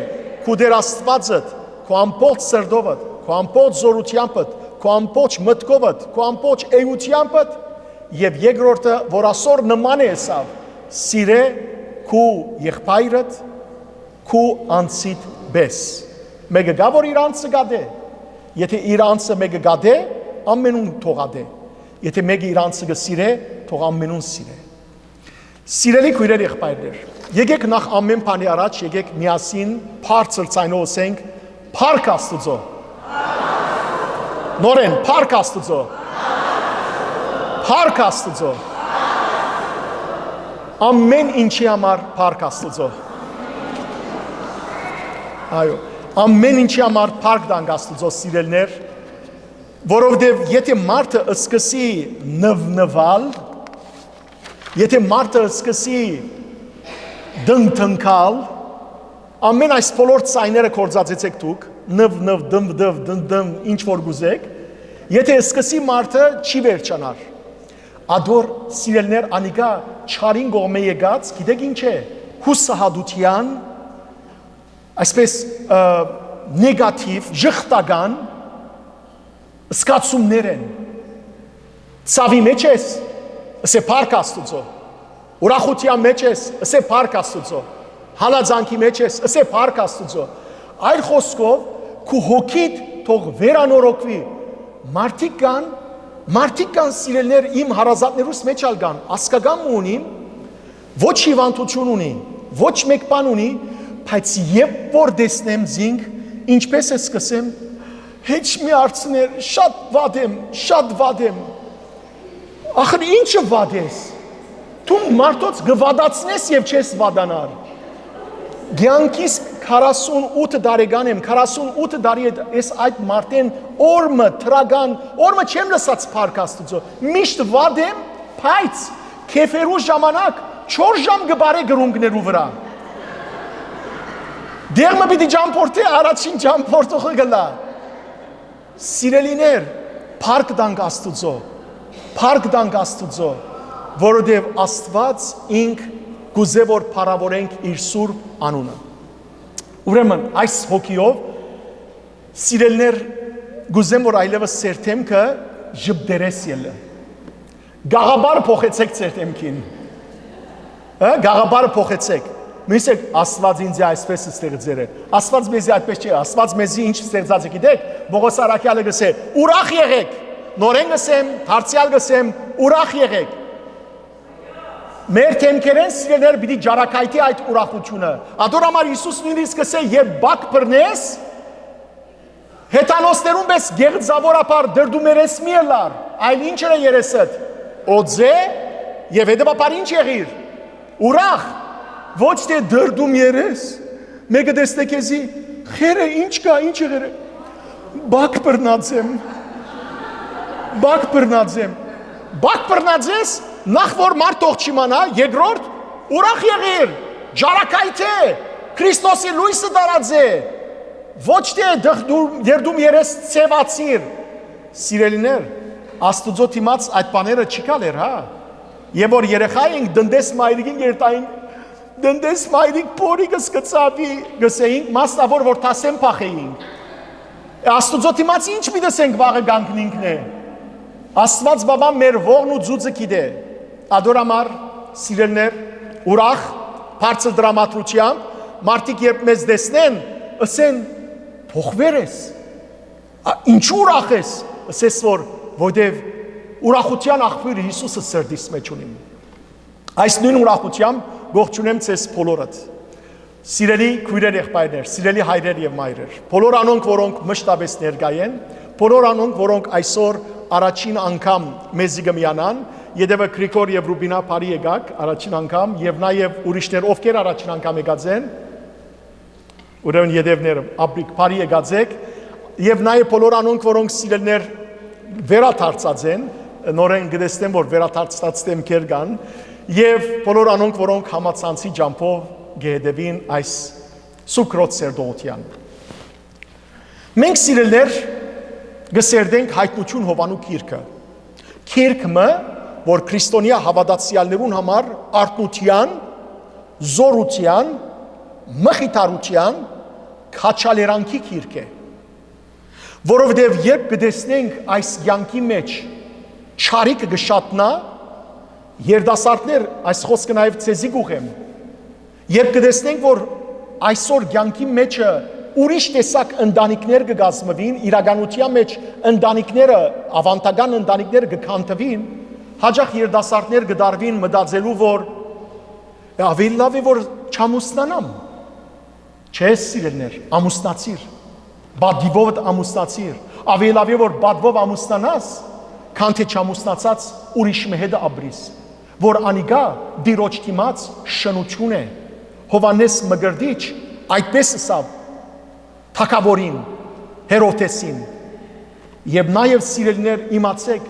քու Տէր Աստուածդ քու ամբողջ սրտովդ, քու ամբողջ զօրութեամբդ, քու ամբողջ մտքովդ, քու ամբողջ էութեամբդ», եւ երկրորդը, որ ասոր նման է, ըսաւ. «Սիրէ քու եղբայրդ քու անձիդ պէս»։ Մէկը կա որ իր անձը կատէ։ Եթե իր անձը մէկը կատէ, ամենուն թող ատէ։ Եթե մէկը իր անձը կը սիրէ, թող ամենուն սիրէ։ Սիրելի քոյրեր, եղբայրներ, եկեք նախ ամեն բանի առաջ եկեք միասին բարձր ձայնով ըսենք. «Փառք Աստուծոյ»։ Նորեն, փառք Աստուծոյ։ Փառք Աստուծոյ։ Ամեն ինչի համար փառք Աստուծոյ։ Այո, ամեն ինչի համար փառք տանք Աստուծոյ, սիրելիներ, որովհետեւ եթե մարդը սկսի նվնվալ, եթե մարդը սկսի դնգդնգալ, ամեն այս բոլոր ձայները գործածեցեք դուք, նվ, նվ, դմ, դվ, դն, դմ, ինչ որ կուզեք, եթե սկսի մարդը չի վերջանար։ Ադոր, սիրելիներ, անիկա չարին կողմէ եկած, գիտեք ինչ է, հուսահատութեան, այսպես, ը, նեգատիվ, ժխտական զգացումներ են։ Ցաւի մեջ ես, ըսէ փառք Աստուծոյ։ Ուրախութեան մեջ ես, ըսէ փառք Աստուծոյ։ Հալածանքի մեջ ես, ըսէ փառք Աստուծոյ։ Այլ խոսքով, քու հոգիդ թող վերանորոգուի։ Մարդիկ կան, մարդիկ կան, սիրելիներ, իմ հարազատներուս մեջ ալ կան, ազգական մը ունին, ոչ հիվանդութիւն ունի, ոչ մէկ բան ունի, բայց երբ որ տեսնեմ զինք, ինչպես է սկսեմ, հեչ մի հարցներ, շատ վատ եմ, շատ վատ եմ։ Ախր ի՞նչը վատ ես։ Դու մարդոց կը վատացնես եւ չես վատանար։ Կեանքիս քառասունութ տարեկան եմ, քառասունութ տարի է ես այդ մարդեն օր մը, դրական, օր մը չեմ լսած փառք Աստուծոյ։ Միշտ վատ եմ, բայց քեֆերու ժամանակ չոր ժամ կը բարէ կրունկներու վրայ։ Դեղ մը պիտի ճամփորդէ, առաջին ճամփորդողը կլա։ Սիրելիներ, փառք տանք Աստուծոյ, փառք տանք Աստուծոյ, որովհետեւ Աստուած ինք կուզէ որ փառաւորենք իր սուրբ անունը։ Ուրեմն այս հոգիով, սիրելիներ, կուզեմ որ այլեւս ձեր դեմքը ժպտերես ելլէ։ Գաղափար փոխեցեք ձեր դեմքին։ Հա, գաղափարը փոխեցեք։ Մինչդեռ Աստված ինձ այսպես ստեղծեր է։ Աստված մեզի այդպես չէ։ Աստված մեզի ինչ ստեղծած է, գիտեք, Պողոս առաքյալը գսե. «Ուրախ եղեք»։ Նորեն գսեմ, դարձյալ գսեմ, «Ուրախ եղեք»։ Մեր դեմքերեն, սիրելիներ, պիտի ճարակայթի այդ ուրախությունը։ Ադոր համար Յիսուս նույնիսկ գսե. «Երբ բակ բռնես, հեթանոսներուն պէս գեղձաւորաբար դրդում երես մի ըլլար, այլ ինչ ըլլայ երեսդ, օձե, եւ հետեւաբար ինչ եղիր, ուրախ, ոչ թէ դրդում երես, մէկը տեսնէ քեզի, խերը, ինչ կայ, ինչ եղեր է, բակ բռնած եմ, բակ բռնած եմ, բակ բռնած ես, նախ որ մարդ թող չիմանայ, երկրորդ, ուրախ եղիր, ճարակայթէ, Քրիստոսի լոյսը տարածէ, ոչ թէ դղդում, երդում երես ցեւացիր»։ Սիրելիներ, Աստուծոյ դիմաց այդ բաները չի գալեր, հա։ Եւ որ երեխայ ենք, դնդես մայրիկին, երթային Տնտես մայրիկ փորիկս կը ցաւի, կ'ըսէինք, մասնաւոր որ դասեն փախէինք։ Է, Աստուծոյ դիմաց ի՞նչ պիտի ըսենք, վաղը կանգնինք նե։ Աստուած Բաբան մեր ողն ու ձուծը գիտէ։ Ատոր համար, սիրելիներ, ուրախ, բարձր դրամատրությամբ, մարդիկ երբ մեզ տեսնեն, ըսեն. «Փոխուեր ես։ Ա, ինչու ուրախ ես»։ Ըսես որ, որտեւ ուրախութեան աղբիւրը Յիսուսը սրտիս մէջ ունիմ։ Այս նոյն ուրախութեամբ կ'ողջունեմ ձեզ բոլորդ։ Սիրելի քոյրեր, եղբայրներ, սիրելի հայրեր եւ մայրեր, բոլոր անոնք, որոնք մշտապէս ներկայ են, բոլոր անոնք, որոնք այսօր առաջին անգամ մեզի կը միանան, յետեւը Գրիգոր եւ Ռուբինա, բարի եկաք առաջին անգամ, եւ նաեւ ուրիշներ, ովքեր առաջին անգամ եկած են, ուրեմն յետեւները, ապրիք, բարի եկած եք, եւ նաեւ բոլոր անոնք, որոնք, սիրելիներ, վերադարձած են, նորէն կը տեսնեմ, որ վերադարձած դեմքեր կան, եւ բոլոր անոնք, որոնք համացանցի ճամբով կը հետեւին այս Սուրբ Քրոց սերտողութեան։ Մենք, սիրելիներ, կը սերտենք Հայտնութիւն Յովհաննու գիրքը։ Գիրք մը, որ քրիստոնեայ հաւատացեալներուն համար արթնութեան, զօրութեան, մխիթարութեան, քաջալերանքի գիրք է։ Որովհետեւ երբ կը տեսնենք այս կեանքի մէջ չարիքը կը շատնայ, երիտասարդներ, այս խօսքը նաեւ ձեզի կ'ուղղեմ, երբ կը տեսնենք, որ այսօր կեանքի մէջը ուրիշ տեսակ ընտանիքներ կը կազմուին, իրականութեան մէջ ընտանիքները, աւանդական ընտանիքները կը քանդուին, յաճախ երիտասարդներ կը դարուին մտածելու, որ «Է, աւելի լաւ է, որ չամուսնանամ»։ Չէ, սիրելիներ, ամուսնացիր։ Պատիւովդ ամուսնացիր։ Աւելի լաւ է, որ պատվով ամուսնանաս, քան թէ չամուսնացած ուրիշ մը հետ ապրիս, որ անիկա Տիրոջ դիմաց շնութիւն է։ Յովհաննէս Մկրտիչ այդպէս ըսաւ թագաւորին, Հերովդէսին։ Եւ նաեւ, սիրելիներ, իմացէք,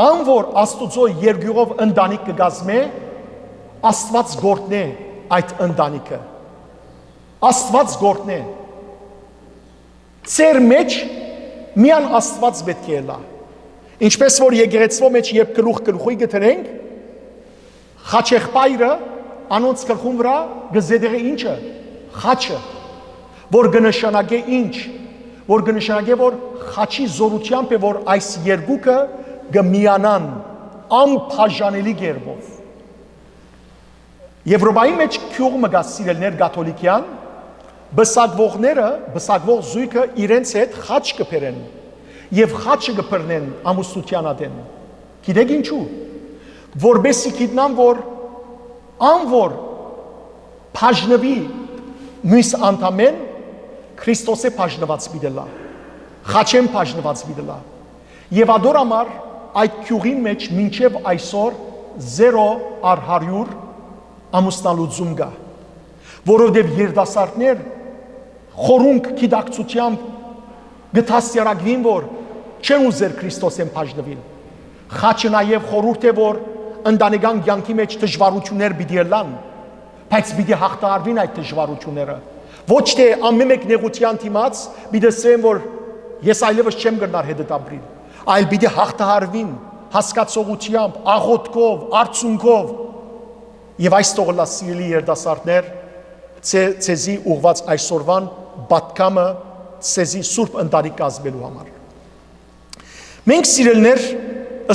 ան որ Աստուծոյ երկիւղով ընտանիք կը կազմէ, Աստուած կ'օրհնէ այդ ընտանիքը։ Աստուած կ'օրհնէ։ Ձեր մէջ միայն Աստուած պէտք է ըլլայ։ Ինչպէս որ եկեղեցւոյ մէջ երբ գլուխ գլխոյ կը դնենք, խաչեղբայրը անոնց գլխուն վրայ կը զետեղէ ի՞նչը, խաչը, որ կը նշանակէ ի՞նչ, որ կը նշանակէ, որ խաչի զօրութեամբ է, որ այս երկուքը կը միանան անբաժանելի կերպով։ Եւրոպայի մէջ գիւղ մը կայ, սիրելիներ, կաթոլիկեան, պսակուողները, պսակուող զոյգը իրենց հետ խաչ կը բերեն եւ խաչը կը բռնեն ամուսնութեան ատեն։ Գիտեք ինչու՞։ Որպէսզի գիտնան, որ ան որ բաժնուի միւս անդամէն, Քրիստոսէ բաժնուած պիտի ըլլայ, խաչէն բաժնուած պիտի ըլլայ։ Եւ ատոր համար այդ գիւղին մէջ մինչեւ այսօր զերո առ հարիւր ամուսնալուծում կայ, որովհետեւ երիտասարդներ խորունկ գիտակցութեամբ կը դաստիարակուին, որ չեն ուզեր Քրիստոսէն բաժնուիլ։ Խաչը նաեւ խորհուրդ է, որ ընտանեկան կեանքի մէջ դժուարութիւններ պիտի ըլլան, բայց պիտի յաղթահարուին այդ դժուարութիւնները։ Ոչ թէ ամէն մէկ նեղութեան դիմաց պիտի ըսեն, որ ես այլեւս չեմ կրնար հետդ ապրիլ, այլ պիտի յաղթահարուին հասկացողութեամբ, աղօթքով, արցունքով։ Եւ այս թող ըլլայ, սիրելի երիտասարդներ, ձե-, ձեզի ուղղուած այսօրուան պատգամը, ձեզի սուրբ ընտանիք կազմելու համար։ Մենք, սիրելիներ,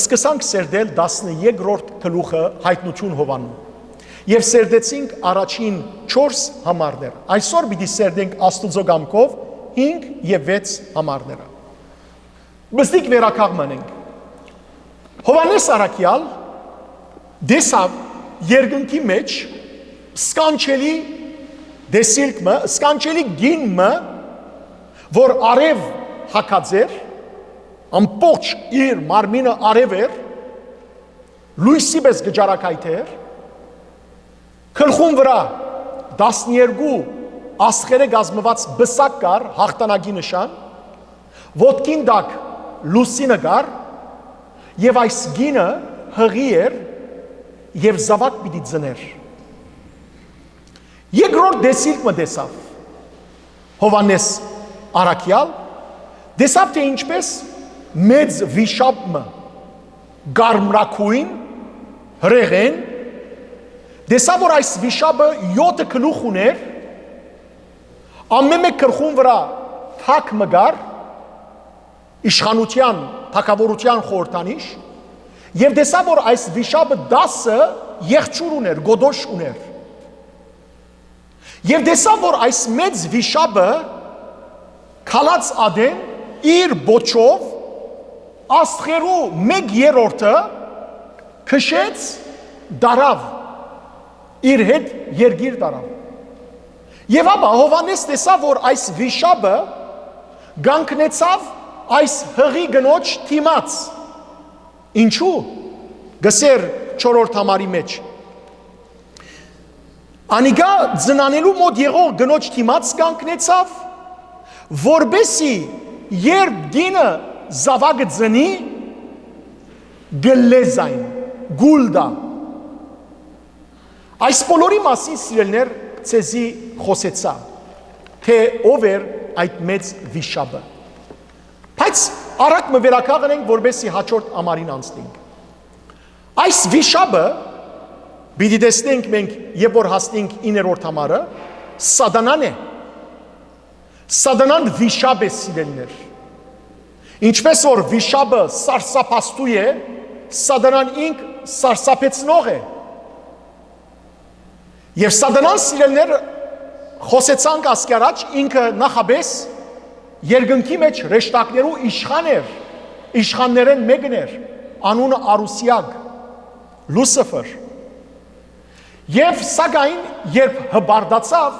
սկսանք սերտել տասներկրորդ գլուխը Հայտնութիւն Յովհաննու եւ սերտեցինք առաջին չորս համարները։ Այսօր պիտի սերտենք Աստուծոյ կամքով հինգ եւ վեց համարները։ Բզդիկ վերակաղ մնենք։ Յովհաննէս առաքեալ տեսաւ երկնքի մէջ սքանչելի տեսիլք մը, սքանչելի կին մը, որ արեւ հագած էր, ամբողջ իր մարմինը արեւ էր, լոյսի պէս կը ճառագայթէր, գլխուն վրայ տասներկու աստղերէ կազմուած պսակ կար, յաղթանակի նշան, ոտքին տակ լուսինը կար, եւ այս կինը յղի էր եւ զաւակ պիտի ծնէր։ Երկրորդ տեսիլք մը տեսաւ Յովհաննէս առաքեալ, տեսաւ թէ ինչպէս մեծ վիշապ մը, կարմրագոյն, հրեղէն, Տեսա որ այս վիշապը յոթը գլուխ ունէր, ամէն մէկ գլխուն վրայ թագ մը կար, իշխանութեան, թագաւորութեան խորհրդանիշ, եւ տեսա որ այս վիշապը տասը եղջիւր ունէր, գոտոշ ունէր։ Եւ տեսա որ այս մեծ վիշապը քալած ատեն իր պոչով աստղերու մէկ երրորդը քշեց, տարաւ, իր հետ երկիր տարաւ։ Եւ ապա Յովհաննէս տեսաւ որ այս վիշապը կանգնեցաւ այս յղի կնոջ դիմաց։ Ինչու՞, կ'ըսէր չորրորդ համարի մէջ։ Անիկա ծնանելու մօտ եղող կնոջ դիմաց կանգնեցաւ, որպէսզի երբ կինը զաւակը ծնի, կ'ըլլէ զայն, կ'ուլ տայ։ Այս բոլորի մասին, սիրելիներ, ձեզի խօսեցայ, թէ ով էր այդ մեծ վիշապը։ Բայց արագ մը վերականգնենք, որպէսզի հաջորդ ամառին անցնենք։ Այս վիշապը պիտի տեսնենք մենք, երբ որ հասնենք իններորդ համարը, Սատանան է։ Սատանան վիշապ է, սիրելիներ։ Ինչպես որ վիշապը սարսափաստու է, Սատանան ինք սարսափեցնող է։ Եւ Սատանան, սիրելիներ, խօսեցանք ասկի առաջ, ինքը նախապէս երկնքի մէջ հրեշտակներու իշխան էր, իշխաններէն մէկն էր, անունը Արուսեակ, Լուսիֆեր։ Եւ սակայն երբ հպարտացաւ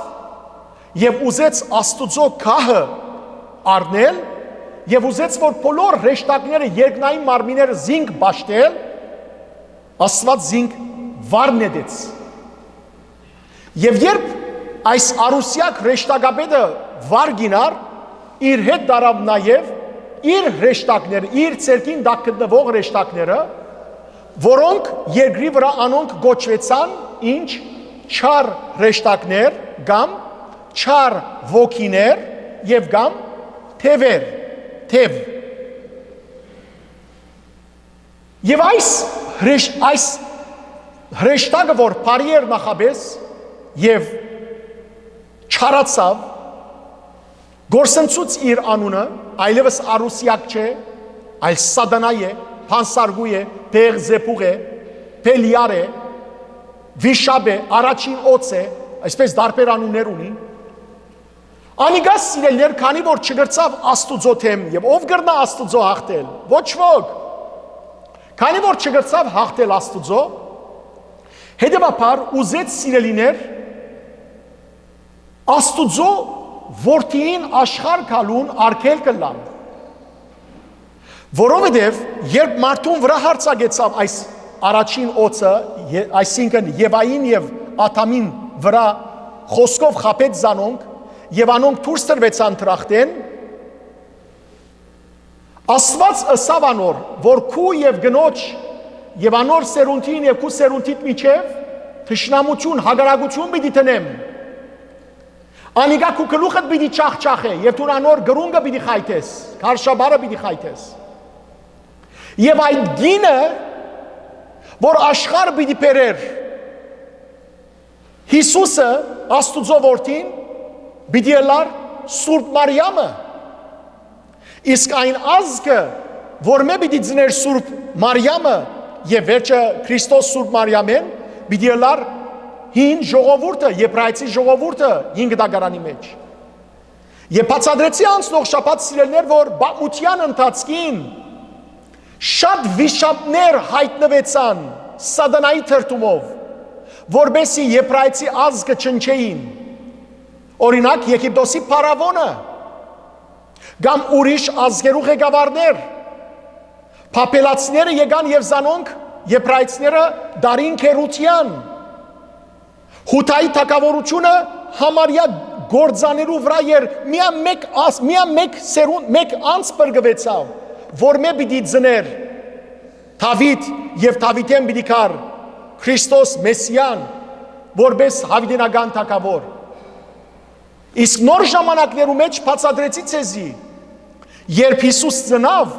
եւ ուզեց Աստուծոյ գահը առնել եւ ուզեց որ բոլոր հրեշտակները երկնային մարմինները զինք պաշտել, Աստուած զինք վար նետեց։ Եւ երբ այս Արուսեակ հրեշտակապետը վար գինար, իր հետ տարաւ նաեւ իր հրեշտակները, իր ցերկին տակ գտնուող հրեշտակները, որոնք երկրի վրայ անոնք կոչուեցան ինչ, չար հրեշտակներ կամ չար ոգիներ եւ կամ թեւեր, թեւ։ Եւ այս հրեշ-, այս հրեշտակը, որ բարի էր նախապէս եւ չարացաւ, գործընծուց իր անունը, այլեւս Արուսեակ չէ, այլ Սատանայ է, Փանսարկու է, Պեղզեբուղ է, Պելիար է, Վիշապ է, Առաջին Օծ է, այսպես տարբեր անուններ ունի։ Անիկա, սիրելիներ, քանի որ չկրցաւ Աստուծոյ դէմ, եւ ով կրնայ Աստուծոյ յաղթել, ոչ ոք։ Քանի որ չկրցաւ յաղթել Աստուծոյ, հետեւաբար ուզեց, սիրելիներ, Աստուծոյ որդիին աշխարհ գալուն արգելք ըլլալ։ Որովհետեւ երբ մարդուն վրայ յարձակեցաւ այս Առաջին Օծը, ե-, այսինքն Եվային եւ Ադամին վրայ, խօսքով խաբեց զանոնք, եւ անոնք դուրս տրուեցան դրախտէն, Աստուած ըսաւ անոր որ քու եւ կնոջ եւ անոր սերունդին եւ քու սերունդիդ միջեւ թշնամութիւն, հակառակութիւն պիտի դնեմ։ Անիկա քու գլուխդ պիտի չախչախէ եւ դուն անոր կրունկը պիտի խայթես, քարշապարը պիտի խայթես։ Եւ այդ կինը, որ աշխարհ պիտի բերէր Յիսուսը, Աստուծոյ որդին, պիտի ըլլար Սուրբ Մարիամը, իսկ այն ազգը, որ մէ պիտի ծներ Սուրբ Մարիամը եւ վերջը Քրիստոս Սուրբ Մարիամէն, պիտի ըլլար հին ժողովուրդը, Եբրայեցի ժողովուրդը հին կտակարանի մէջ։ Եւ բացատրեցի անցնող շաբաթ, սիրելիներ, որ պատմութեան ընթացքին շատ վիշապներ յայտնուեցան Սատանայի թրթումով, որպէսզի Եբրայեցի ազգը ջնջէին։ Օրինակ, Եգիպտոսի փարաւոնը կամ ուրիշ ազգերու ղեկավարներ, բաբելացիները եկան եւ զանոնք, եբրայեցիները, դարին գերութեան։ Յուդայի թագաւորութիւնը համարեայ կործանելու վրայ էր, միայն մէկ աս-, միայն մէկ սերուն-, մէկ անձ փրկուեցաւ, որ մէ պիտի ծներ Դաւիթ եւ Դաւիթէն պիտի գար Քրիստոս Մեսիան, որպէս յաւիտենական թագաւոր։ Իսկ նոր ժամանակներու մէջ բացատրեցի ձեզի, երբ Յիսուս ծնաւ,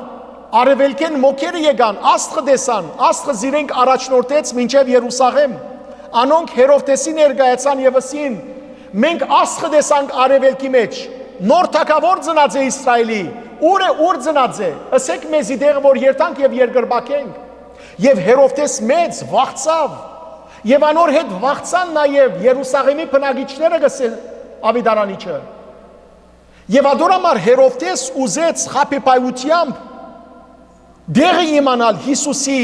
արեւելքէն մոգերը եկան, աստղը տեսան, աստղը զիրենք առաջնորդեց մինչեւ Երուսաղէմ։ Անոնք Հերովդէսին ներկայացան եւ ըսին. «Մենք աստղը տեսանք արեւելքի մէջ, նոր թագաւոր ծնած է Իսրայէլի։ Ո՞ւր է, ո՞ւր ծնած է։ Ըսէք մեզի տեղը, որ երթանք եւ երկրպագենք»։ Եւ Հերովդէս մեծ վախցաւ, եւ անոր հետ վախցան նաեւ Երուսաղէմի բնակիչները, կ'ըսէ աւետարանիչը։ Եւ ատոր համար Հերովդէս ուզեց խաբեբայութեամբ տեղը իմանալ Յիսուսի,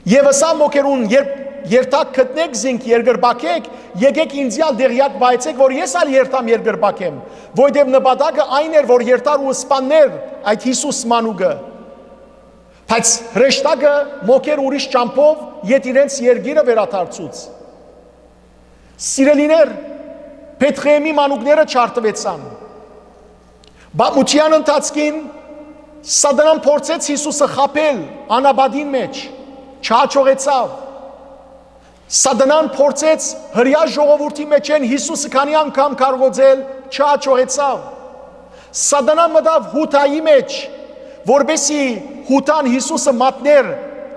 եւ ըսաւ մօկերուն. «Երբ երթաք գտնէք զինք, երկրպագէք, եկէք ինծի ալ տեղեակ վայեցէք, որ ես ալ երթամ երկրպագեմ»։ Որովհետեւ նպատակը այն էր, որ երթար ու սպաններ այդ Յիսուս մանուկը։ Բայց հրեշտակը մօկեր ուրիշ ճամբով, եթ իրենց երկիրը վերադարձուց։ Սիրելիներ, Բեթղեհեմի մանուկները չարդուեցան։ Պատմութեան ընթացքին Սատանան փորձեց Յիսուսը խաբել անապատին մէջ, չհաջողեցաւ։ Սատանան փորձեց հրեայ ժողովուրդի մէջէն Յիսուսը քանի անգամ քարկոծել, չհաջողեցաւ։ Սատանան մտաւ Յուդայի մէջ, որպեսզի Յուդան Յիսուսը մատներ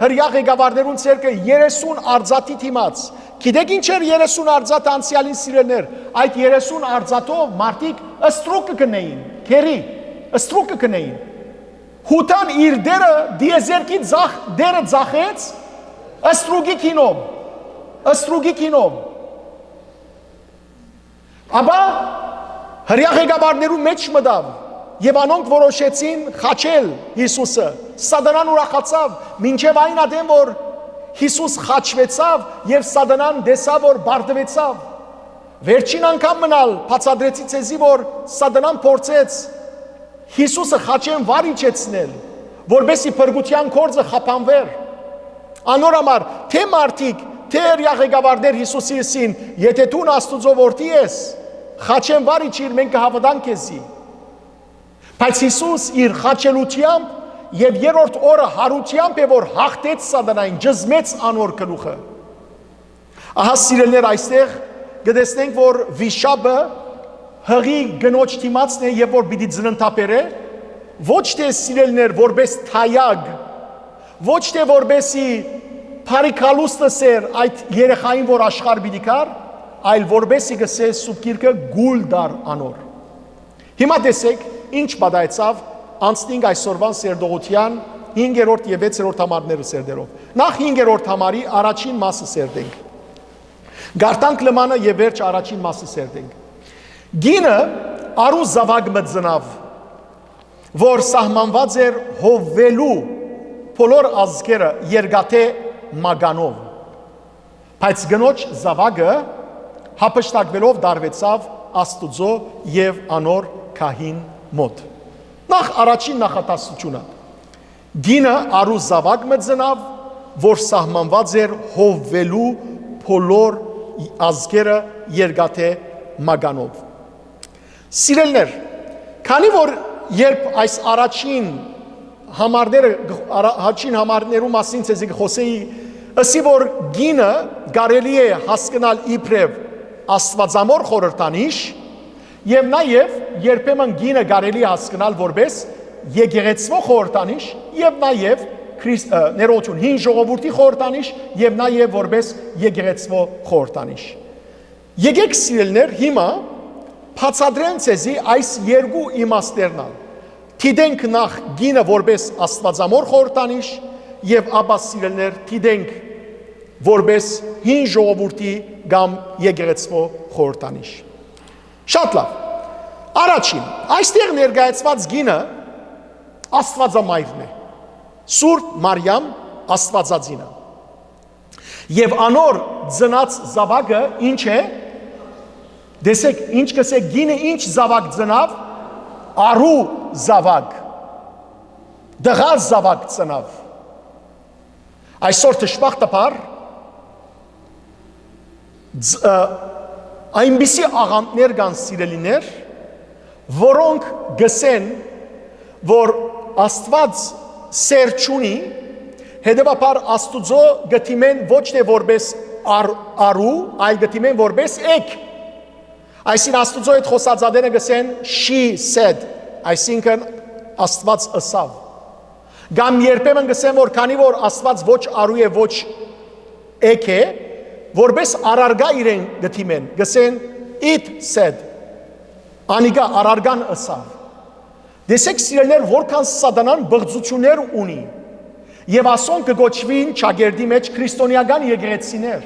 հրեայ ղեկավարներուն ձեռքը երեսուն արծաթի դիմաց։ Գիտէք ինչ էր երեսուն արծաթ անցեալին, սիրելիներ։ Այդ երեսուն արծաթով մարդիկ ստրուկ կը գնէին, գերի, ստրուկ կը գնէին։ Յուդան իր դերը, դիեզերքի ձախ-, դերը ձախեց ստրուկի գինով, ստրուկի գինով։ Ապա հրեայ ղեկավարներու մէջ մտաւ եւ անոնք որոշեցին խաչել Յիսուսը։ Սատանան ուրախացաւ, մինչեւ այն ատեն որ Յիսուս խաչուեցաւ եւ Սատանան տեսաւ որ պարտուեցաւ։ Վերջին անգամ մնալ բացատրեցի ձեզի, որ Սատանան փորձեց Յիսուսը խաչէն վար իջեցնել, որպեսզի փրկութեան գործը խափանուէր։ Անոր համար թէ մարդիկ, թէ հրեայ ղեկավարներ Յիսուսի ըսին. «Եթէ դուն Աստուծոյ որդի ես, խաչէն վար իջիր, մենք կը հաւատանք քեզի»։ Բայց Յիսուս իր խաչելութեամբ եւ երրորդ օրը յարութեամբ է որ յաղթեց Սատանային, ճզմեց անոր գլուխը։ Ահա, սիրելիներ, այստեղ կը տեսնենք, որ վիշապը հղի կնոջ դիմացն է եւ որ պիտի ծննդաբերէ, ոչ թէ, սիրելիներ, որպէս թայակ, ոչ թէ որպէսի բարի գալուստը սեր այդ երեխային, որ աշխարհ պիտի գար, այլ որպէսի, կ'ըսէ Սուրբ Գիրքը, կուլ տար անոր։ Հիմա տեսէք, ինչ պատահեցաւ, անցնինք այսօրուան սերտողութեան հինգերորդ եւ վեցերորդ համարները սերտելով։ Նախ հինգերորդ համարի առաջին մասը սերտենք։ Գարտանք լմանը եւ վերջ առաջին մասը սերտենք։ Կինը առու զաւակ մը ծնաւ, որ սահմանուած էր հովուելու բոլոր ազգերը երկաթե մականով։ Բայց կնոջ զաւակը հափշտակուելով տարուեցաւ Աստուծոյ եւ անոր գահին մօտ։ Նախ առաջին նախատասությունը։ Կինը առու զաւակ մը ծնաւ, որ սահմանուած էր հովուելու բոլոր ազգերը երկաթե մականով։ Սիրելիներ, քանի որ երբ այս առաջին համարները, արա-, առաջին համարներու մասին ցեզի կխոսեի, ըսի որ կինը կարելի է հասկնալ իբրև աստվածամոր խորհրդանիշ, եւ նաեւ երբեմն կինը կարելի է հասկնալ որպես եկեղեցվո խորհրդանիշ, եւ նաեւ Քրիս-, ը, ներողություն, հին ժողովրդի խորհրդանիշ, եւ նաեւ որպես եկեղեցվո խորհրդանիշ։ Եկեք, սիրելիներ, հիմա բացատրեմ ցեզի այս երկու իմաստերն ալ։ Դիտենք նախ կինը որպես աստվածամոր խորհրդանիշ, եւ ապա, սիրելիներ, դիտենք որպես հին ժողովրդի կամ եկեղեցվո խորհրդանիշ։ Շատ լավ։ Առաջին, այստեղ ներկայացված կինը Աստվածամայրն է, Սուրբ Մարիամ Աստվածածինը։ Եւ անոր ծնած զաւակը ինչ է։ Տեսեք, ինչ կ'ըսէ, կինը ինչ զաւակ ծնաւ, առու զաւակ, տղայ զաւակ ծնաւ։ Այսօր, դժբախտաբար, ձ-, ը, այնպիսի աղանդներ կան, սիրելիներ, որոնք կ'ըսեն, որ Աստուած սեր չունի, հետեւաբար Աստուծոյ կը դիմեն ոչ թէ որպես առ-, առու, այլ կը դիմեն որպես էգ։ Այսինքն, Աստուծոյ հետ խոսած ատենը կ'ըսեն «She said», այսինքն՝ Աստուած ըսաւ։ Կամ երբեմն կ'ըսեն, որ քանի որ Աստուած ոչ առու է, ոչ էգ է, որպէս առարկայ իրեն կը դիմեն, կ'ըսեն, "It said", անիկա առարկան ըսաւ։ Տեսէք, սիրելիներ, որքան սատանան բղծութիւններ ունի, եւ ասոնք կը կոչուին ճակերտի մէջ քրիստոնէական եկեղեցիներ,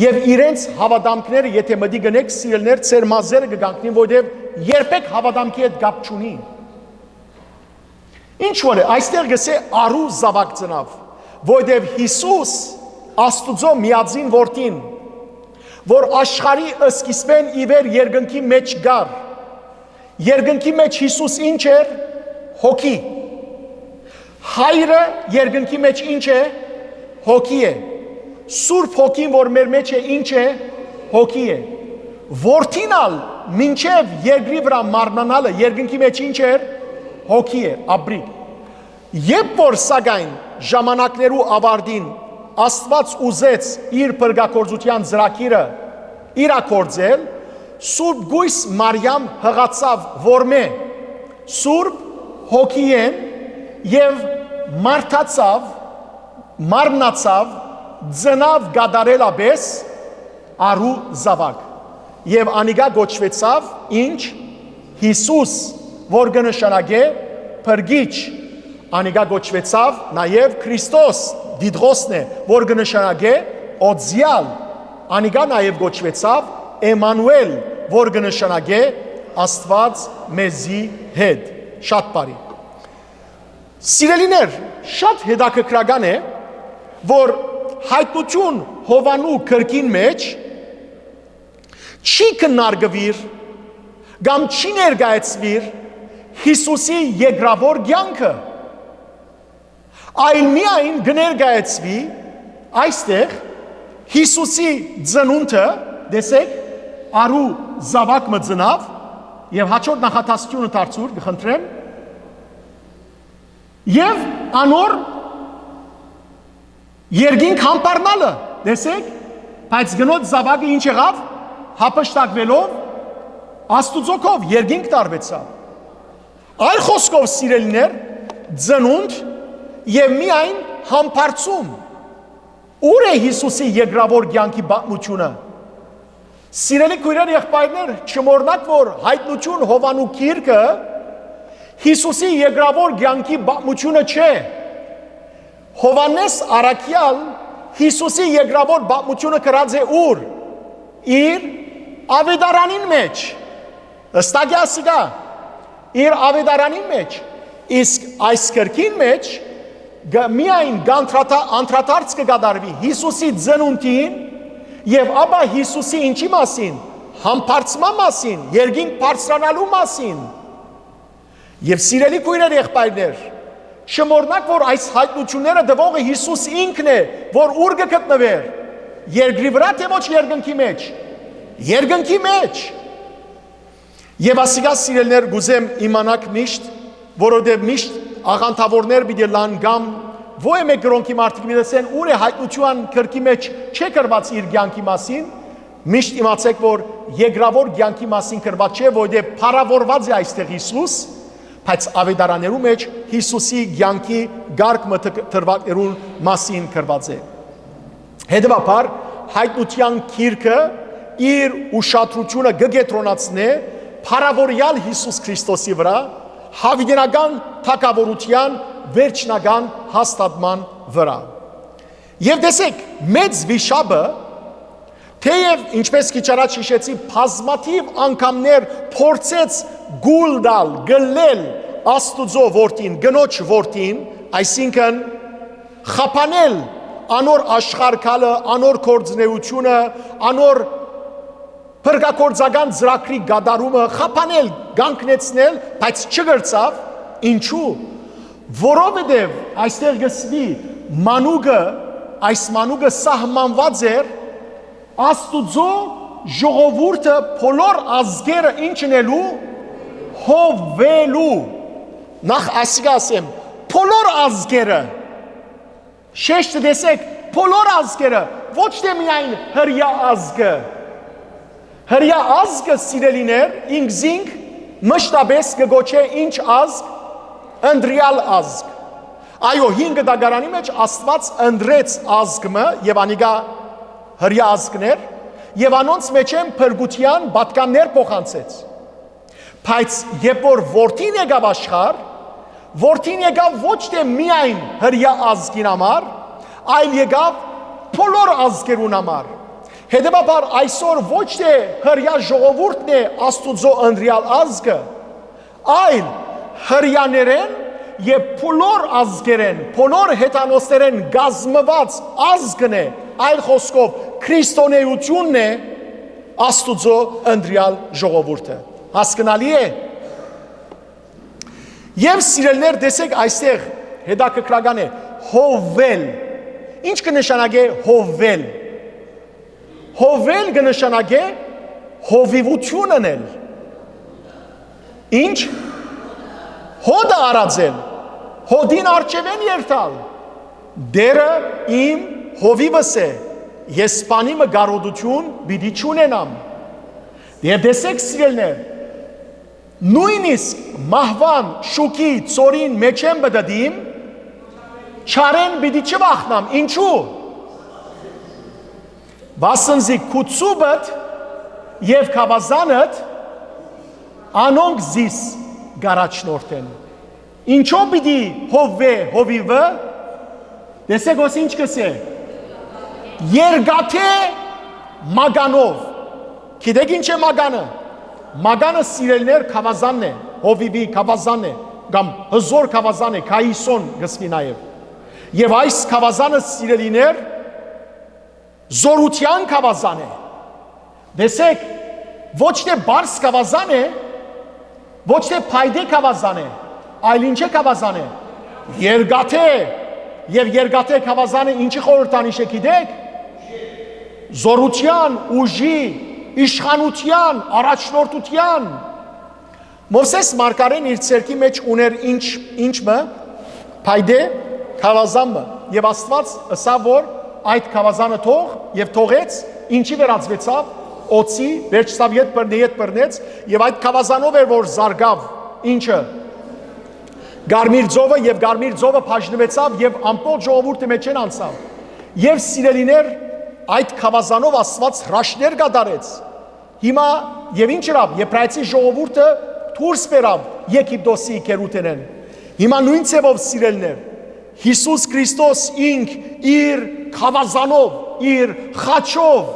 եւ իրենց հաւատամքները, եթէ մտիկ ընէք, սիրելիներ, ձեր մազերը կը կանգնին, որովհետեւ երբեք հաւատամքի հետ կապ չունին։ Ինչ որ է, այստեղ կ'ըսէ, "Առու զաւակ ծնաւ", որովհետեւ Յիսուս Աստուծոյ միածին Որդին, որ աշխարհի սկիզբէն ի վեր երկնքի մէջ կար։ Երկնքի մէջ Յիսուս ինչ էր? Հոգի։ Հայրը երկնքի մէջ ինչ է? Հոգի է։ Սուրբ Հոգին, որ մեր մէջ է, ինչ է? Հոգի է։ Որդին ալ մինչեւ երկրի վրայ մարմնանալը երկնքի մէջ ինչ էր? Հոգի է, աբրիկ։ Երբ որ, սակայն, ժամանակներու աւարտին Աստուած ուզեց իր փրկագործութեան ծրագիրը իրագործել, Սուրբ Կոյս Մարիամ յղացաւ որմէ, Սուրբ Հոգիէն, եւ մարդացաւ, մարմնացաւ, ծնաւ կատարելապէս առու զաւակ, եւ անիկա կոչուեցաւ ինչ? Յիսուս, որ կը նշանակէ փրկիչ, անիկա կոչուեցաւ նաեւ Քրիստոս, դիդղոսն է, որ կը նշանակէ օծեալ, անիկա նաեւ կոչուեցաւ Էմանուէլ, որ կը նշանակէ Աստուած մեզի հետ։ Շատ բարի։ Սիրելիներ, շատ հետաքրքրական է, որ Հայտնություն Յովանու գրքին մէջ չի քննարկուիր կամ չի ներկայացուիր Յիսուսի երկրաւոր կեանքը, այլ միայն կը ներկայացուի այստեղ Յիսուսի ծնունդը, տեսեք, առու զաւակ մը ծնաւ, եւ հաջորդ նախադասությունը դարձուր, կը խնդրեմ, եւ անոր երկինք համբարնալը, տեսեք, բայց կնոջ զաւակը ինչ եղաւ, հափշտակուելով Աստուծոյ քով երկինք տարուեցաւ։ Այլ խօսքով, սիրելիներ, ծնունդ եւ միայն համբարձում։ Ո՞ւր է Յիսուսի երկրաւոր կեանքի պատմութիւնը։ Սիրելի քոյրեր, եղբայրներ, չմոռնաք, որ Հայտնություն Յովանու գիրքը Յիսուսի երկրաւոր կեանքի պատմութիւնը չէ։ Յովհաննէս Առաքեալ Յիսուսի երկրաւոր պատմութիւնը գրած է ո՞ւր։ Իր Աւետարանին մէջ։ Ըստակ է ասիկա, իր Աւետարանին մէջ, իսկ այս գրքին մէջ գ-, միայն կանդրադա-, անդրադարձ կը կատարուի Յիսուսի ծնունդին եւ ապա Յիսուսի ինչի՞ մասին, համբարձման մասին, երկինք բարձրանալու մասին։ Եւ սիրելի քոյրեր, եղբայրներ, չմոռնաք, որ այս հայտնությունները տուողը Յիսուս ինքն է, որ ո՞ւր կը գտնուէր, երկրի վրա, թէ ոչ երկնքի մէջ, երկնքի մէջ։ Եւ ասիկա, սիրելիներ, կ'ուզեմ իմանաք միշտ, որովհետեւ միշտ աղանդաւորներ պիտի լան կամ ոյ մէկ կրոնքի մարդիկ պիտի ասեն, ո՞ւր է, Հայտնության գրքի մէջ չէ գրված իր կեանքի մասին, միշտ իմացեք, որ երկրաւոր կեանքի մասին գրված չէ, որովհետեւ փառաւորուած է այստեղ Յիսուս, բայց Աւետարաններու մէջ Յիսուսի կեանքի կարգ մը դրուագներուն մասին գրված է։ Հետեւաբար, Հայտնության գիրքը իր ուշադրութիւնը կը կեդրոնացնէ փառաւորեալ Յիսուս Քրիստոսի վրայ, յաւիտենական թագաւորութեան վերջնական հաստատման վրայ։ Եւ տեսեք, մեծ վիշապը, թէեւ, ինչպես քիչ առաջ յիշեցի, բազմաթիւ անգամներ փորձեց կուլ տալ, կլլել Աստուծոյ Որդին, կնոջ Որդին, այսինքն՝ խափանել անոր աշխարհ գալը, անոր գործունեությունը, անոր փրկագործական ծրագրի կատարումը, խափանել, կանգնեցնել, բայց չկրցաւ։ Ինչու՞։ Որովհետեւ այստեղ կ'ըսուի, մանուկը, այս մանուկը սահմանուած էր Աստուծոյ ժողովուրդը, բոլոր ազգերը ինչ ընելու, հովելու։ Նախ ասիկա ասեմ, բոլոր ազգերը, շեշտը տեսեք, բոլոր ազգերը, ոչ թէ միայն հրեայ ազգը։ Հրեայ ազգը, սիրելիներ, ինքզինք մշտապէս կը կոչէ ինչ ազգ, ընտրեալ ազգ։ Այո, հին կտակարանի մէջ Աստուած ընտրեց ազգ մը եւ անիկա հրեայ ազգներ եւ անոնց մէջէն փրկութեան պատկաններ փոխանցեց։ Բայց երբ որ որդին եկաւ աշխարհ, որդին եկաւ ոչ թէ միայն հրեայ ազգին համար, այլ եկաւ բոլոր ազգերուն համար։ Հետեւաբար այսօր ոչ թէ հրեայ ժողովուրդն է Աստուծոյ ընտրեալ ազգը, այլ հրեաներէն եւ բոլոր ազգերէն, բոլոր հեթանոսներէն կազմուած ազգն է, այլ խօսքով, քրիստոնէութիւնն է Աստուծոյ ընտրեալ ժողովուրդը։ Հասկնալի՞ է։ Եւ սիրելիներ, տեսէք, այստեղ հետաքրքրական է, հովվել։ Ի՞նչ կը նշանակէ հովվել։ Հովվել կը նշանակէ հովիւութիւն ընել։ Ի՞նչ։ Հօդը արածել, հօդին առջեւէն երթալ։ Տէրը իմ հովիւս է, ես բանի մը կարօտութիւն պիտի չունենամ։ Եւ տեսէք, սիրելիներ, նոյնիսկ մահուան շուքի ծորին մէջէն պտը դիմ, չարէն պիտի չվախնամ։ Ինչու՞։ Վասն զի քու ծուբդ եւ գաւազանդ անոնք զիս կ'առաջնորդեն։ Ինչո՞վ պիտի հովուէ հովիւը։ Տեսէք, ոս ինչ կ'ըսէ. երկաթե մականով։ Գիտեք ինչ է մականը։ Մականը, սիրելիներ, գաւազանն է, հովիւի գաւազանն է, կամ հզոր գաւազան է, քայսոն կ'ըսուի նաեւ։ Եւ այս գաւազանը, սիրելիներ, զօրութեան գաւազան է։ Տեսեք, ոչ թէ պարզ գաւազան է, ոչ թէ փայտե գաւազան է, այլ ինչ է գաւազան է։ Երկաթե։ Եւ երկաθε գաւազանը ինչի խորհրդանիշ է, գիտեք։ Զօրութեան, ուժի, իշխանութեան, առաջնորդութեան։ Մովսէս մարգարէն իր ձեռքի մէջ ունէր ինչ, ինչ մը, փայտե գաւազան մը, եւ Աստուած ըսաւ որ այդ գաւազանը թող, եւ թողեց, ինչի վերածուեցաւ, օծի, վերջացաւ, ետ բռնի, ետ բռնեց, եւ այդ գաւազանով էր որ զարգաւ, ինչը, Կարմիր ծովը, եւ Կարմիր ծովը բաժնուեցաւ եւ ամբողջ ժողովուրդը մէջէն անցաւ։ Եւ, սիրելիներ, այդ գաւազանով Աստուած հրաշքներ կատարեց։ Հիմա, եւ ինչ ըրաւ, Եբրայեցի ժողովուրդը դուրս բերաւ Եգիպտոսի գերութենէն։ Հիմա նոյն ձեւով, սիրելիներ, Յիսուս Քրիստոս ինք իր գաւազանով, իր խաչով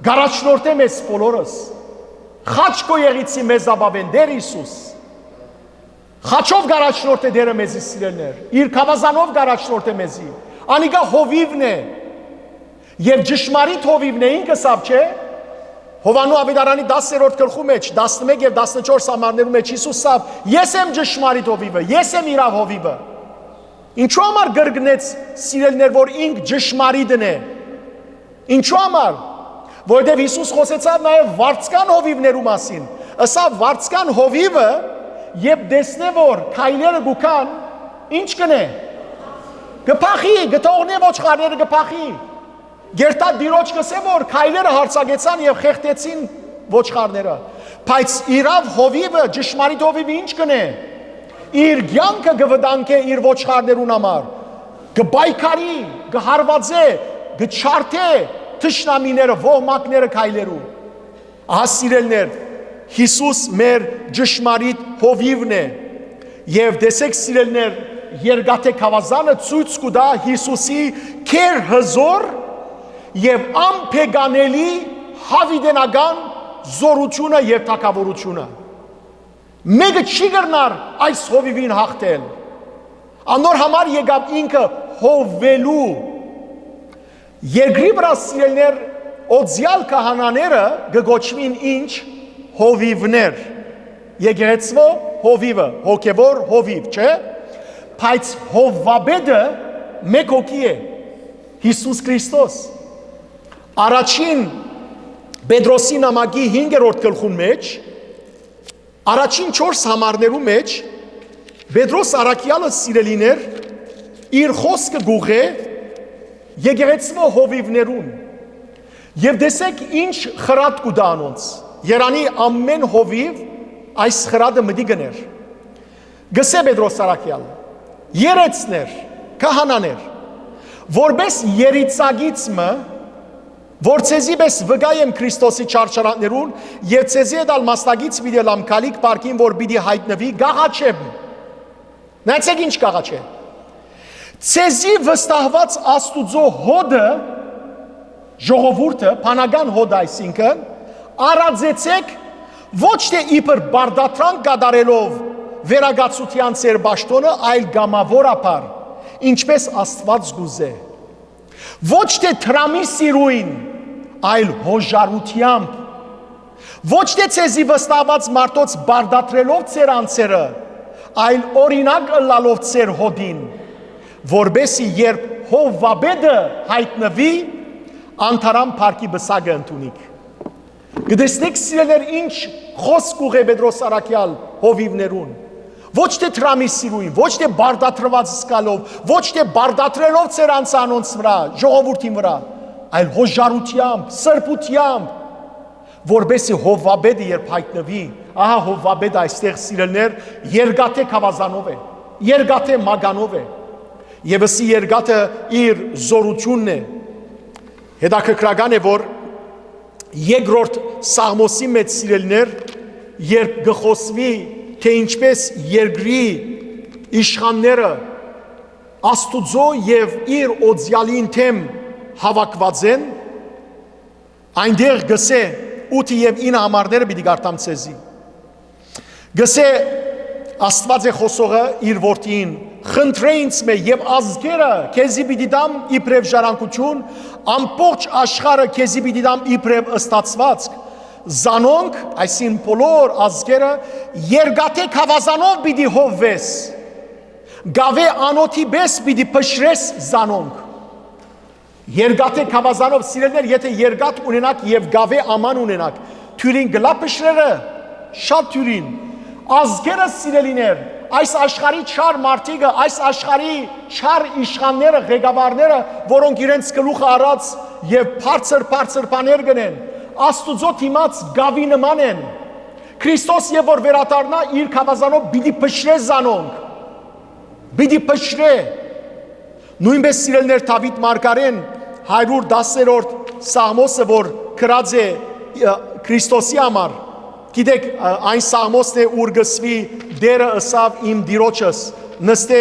կ'առաջնորդէ մեզ բոլորս։ Խաչ քո եղիցի մեզ ապաւէն, Տէր Յիսուս։ Խաչով կ'առաջնորդէ Տէրը մեզի, սիրելիներ, իր գաւազանով կ'առաջնորդէ մեզի։ Անիկա հովիւն է։ Եւ ճշմարիտ հովիւն է, ինք ըսաւ, չէ՞։ Յովհաննու աւետարանի տասերորդ գլխու մէջ, տասնմէկ եւ տասնչորս համարներու մէջ Յիսուս ըսաւ. «Ես եմ ճշմարիտ հովիւը, ես եմ իրաւ հովիւը»։ Ինչու համար կրկնեց, սիրելիներ, որ ինք ճշմարիտն է։ Ինչու համար։ Որովհետեւ Յիսուս խօսեցաւ նաեւ վարձկան հովիւներու մասին։ Ըսաւ. «Վարձկան հովիւը, երբ տեսնէ որ քայլերը կու գան, ինչ կ'ընէ։ Կը փախի, կը թողնէ ոչխարները, կը փախի»։ Գերտա տիրոջ կ'ըսէ որ քայլերը յարձակեցան եւ խեղդեցին ոչխարները։ Բայց իրաւ հովիւը, ճշմարիտ հովիւը ինչ կ'ընէ։ Իր կեանքը կը վտանգէ իր ոչխարներուն համար, կը պայքարի, կը հարուածէ, կը չարդէ թշնամիները, ոհմակները քայլերու։ Ահա, սիրելիներ, Յիսուս մեր ճշմարիտ հովիւն է։ Եւ տեսեք, սիրելիներ, երկաթե գաւազանը ցոյց կու տայ Յիսուսի քեր հզոր եւ անբեկանելի յաւիտենական զօրութիւնը եւ թագաւորութիւնը։ Մէկը չի կրնար այս հովիւին յաղթել։ Անոր համար եկաւ ինքը հովվելու։ Երկրի վրայ, սիրելիներ, օծեալ քահանաները կը կոչուին ինչ։ Հովիւներ։ Եկեղեցւոյ հովիւը, հոգեւոր հովիւ, չէ՞։ Բայց հովվապետը մէկ հոգի է, Յիսուս Քրիստոս։ Առաջին Պետրոսի նամակի հինգերորդ գլխուն մէջ, առաջին չորս համարներու մէջ Պետրոս առաքեալը, սիրելիներ, իր խօսքը կ'ուղղէ եկեղեցւոյ հովիւներուն։ Եւ տեսեք ինչ խրատ կու տայ անոնց։ Երանի ամէն հովիւ այս խրատը մտի կ'ընէր։ Գսէ Պետրոս առաքեալ. «Երեցներ, քահանաներ, որպէս երիցագից մը որ ձեզի պէս վկայ եմ Քրիստոսի չարչարանքներուն, եւ ձեզի հետ ալ մասնակից պիտի ըլամ գալիք փառքին, որ պիտի յայտնուի, կ'աղաչեմ։ Նայեցէք ինչ կ'աղաչէ։ Ձեզի վստահուած Աստուծոյ հօդը, ժողովուրդը, բանական հօդը այսինքն, արածեցէք ոչ թէ իբր պարտադրանք կատարելով վերակացութեան ձեր պաշտօնը, այլ կամաւորաբար, ինչպէս Աստուած կ'ուզէ։ Ոչ թէ դրամի սիրոյն, այլ հոժարութեամբ։ Ոչ թէ ձեզի վստահուած մարդոց պարտադրելով ձեր անձերը, այլ օրինակ ըլլալով ձեր հօդին, որպէսզի երբ Հովվապետը յայտնուի, անդարան փառքի պսակը ընդունիք։ Կը տեսնէք, սիրելիներ, ինչ խօսք կ'ուղղէ Պետրոս առաքեալ հովիւներուն։ Ոչ թէ դրամի սիրոյն, ոչ թէ պարտադրուած զգալով, ոչ թէ պարտադրելով ձեր անձը անոնց վրայ, ժողովուրդին վրայ, այլ հոժարութեամբ, սրբութեամբ, որպէսզի Հովվապետը երբ յայտնուի, ահա Հովվապետը այստեղ, սիրելիներ, երկաթե գաւազանով է, երկաθε մականով է։ Եւ ըսի երկաթը իր զօրութիւնն է։ Հետաքրքրական է, որ երկրորդ Սաղմոսի մէջ, սիրելիներ, երբ կը խօսուի, թէ ինչպէս երկրի իշխանները Աստուծոյ եւ իր օծեալին դէմ հաւաքուած են, այնտեղ կ'ըսէ, ութ եւ ինը համարները պիտի կարդամ ձեզի։ Կ'ըսէ Աստուած է խօսողը իր որդիին. «Խնդրէ ինձմէ, եւ ազգերը քեզի պիտի տամ իբրեւ ժառանգութիւն, ամբողջ աշխարհը քեզի պիտի տամ իբրեւ ըստացուածք։ Զանոնք, այսինքն բոլոր ազգերը, երկաթե գաւազանով պիտի հովուես, կաւէ անոթի պէս պիտի փշրես զանոնք»։ Երկաթե գաւազանով, սիրելիներ, եթե երկաթ ունենաք եւ կաւէ աման ունենաք, թիւրին կ'ըլլա փշրերը, շատ թիւրին։ Ազգերը, սիրելիներ, այս աշխարհի չար մարդիկը, այս աշխարհի չար իշխանները, ղեկավարները, որոնք իրենց գլուխը առած եւ բարձր-բարձր բաներ կ'ընեն, Աստուծոյ դիմաց կաւի նման են։ Քրիստոս երբ որ վերադառնայ, իր գաւազանով պիտի փշրէ զանոնք, պիտի փշրէ։ Նոյնպէս, սիրելիներ, Դաւիթ մարգարէն, հարիւր տասներորդ Սաղմոսը, որ գրած է, ը, Քրիստոսի համար, գիտէք, ը, այն Սաղմոսն է, ուր կ'ըսուի. «Տէրը ըսաւ իմ Տիրոջս. նստէ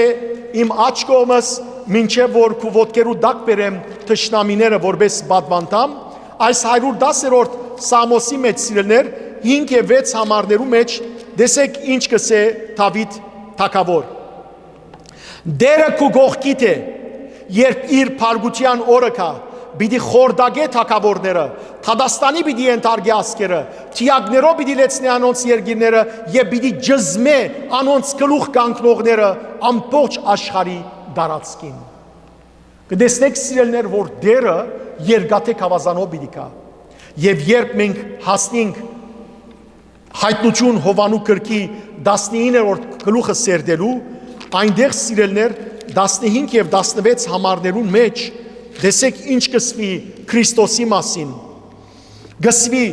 իմ աջ կողմս, մինչեւ որ քու ոտքերու տակ բերեմ թշնամիները որպէս պատուանդամ»։ Այս հարիւր տասներորդ Սաղմոսի մէջ, սիրելիներ, հինգ եւ վեց համարներու մէջ, տեսէք ինչ կ'ըսէ Դաւիթ թագաւոր. «Տէրը քու կողքիդ է, երբ իր փառքութեան օրը գայ, պիտի խորտակէ թագաւորները, դատաստանի պիտի ենթարկէ ազգերը, թիակներով պիտի լեցնէ անոնց երկիրները եւ պիտի ճզմէ անոնց գլուխ կանգնողները ամբողջ աշխարհի տարածքին»։ Կը տեսնէք, սիրելիներ, որ Տէրը երկաթե գաւազանով պիտի գայ։ Եւ երբ մենք հասնենք Յայտնութիւն Յովհաննու գրքի տասնիններորդ գլուխը սերտելու, այնտեղ, սիրելիներ, տասնհինգ եւ տասնվեց համարներուն մէջ, տեսէք ինչ կ'ըսուի Քրիստոսի մասին։ Կ'ըսուի.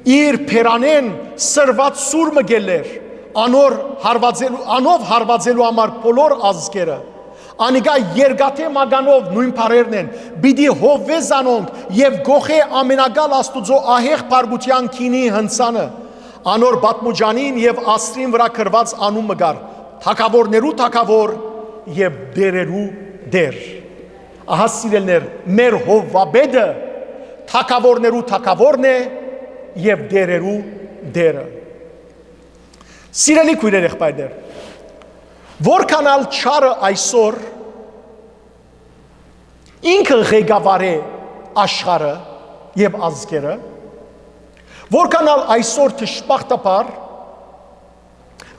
«Իր բերանէն սրուած սուր մը կ'ելլէր, անոր հարուածելու, անով հարուածելու համար բոլոր ազգերը։ Անիկա երկաթե մականով», նոյն բառերն են, «պիտի հովուէ զանոնք եւ կ'ողհէ ամենակալ Աստուծոյ ահեղ փառքութեան գինի հնցանը, անոր պատմուճանին եւ աստղին վրայ գրուած անուն մը կար. Թագաւորներու թագաւոր եւ տէրերու Տէր»։ Ահա, սիրելիներ, մեր Հովվապետը թագաւորներու թագաւորն է եւ տէրերու Տէրը։ Սիրելի քոյրեր, եղբայրներ, որքան ալ չարը այսօր ինքը ղեկավարէ աշխարհը եւ ազգերը, որքան ալ այսօր, դժբախտաբար,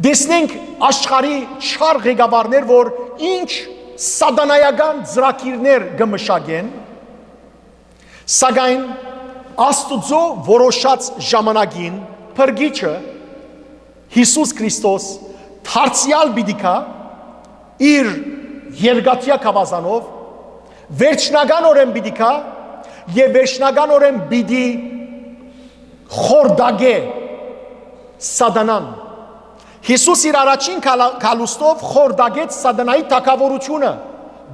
տեսնենք աշխարհի չար ղեկավարներ, որ ինչ սատանայական ծրագիրներ կը մշակեն, սակայն Աստուծոյ որոշած ժամանակին Փրկիչը, Յիսուս Քրիստոս, դարձեալ պիտի գայ իր երկաթյա գաւազանով, վերջնականօրէն պիտի գայ եւ վերջնականօրէն պիտի խորտակէ Սատանան։ Յիսուս իր առաջին գալա-, գալուստով խորտակեց Սատանայի թագաւորութիւնը,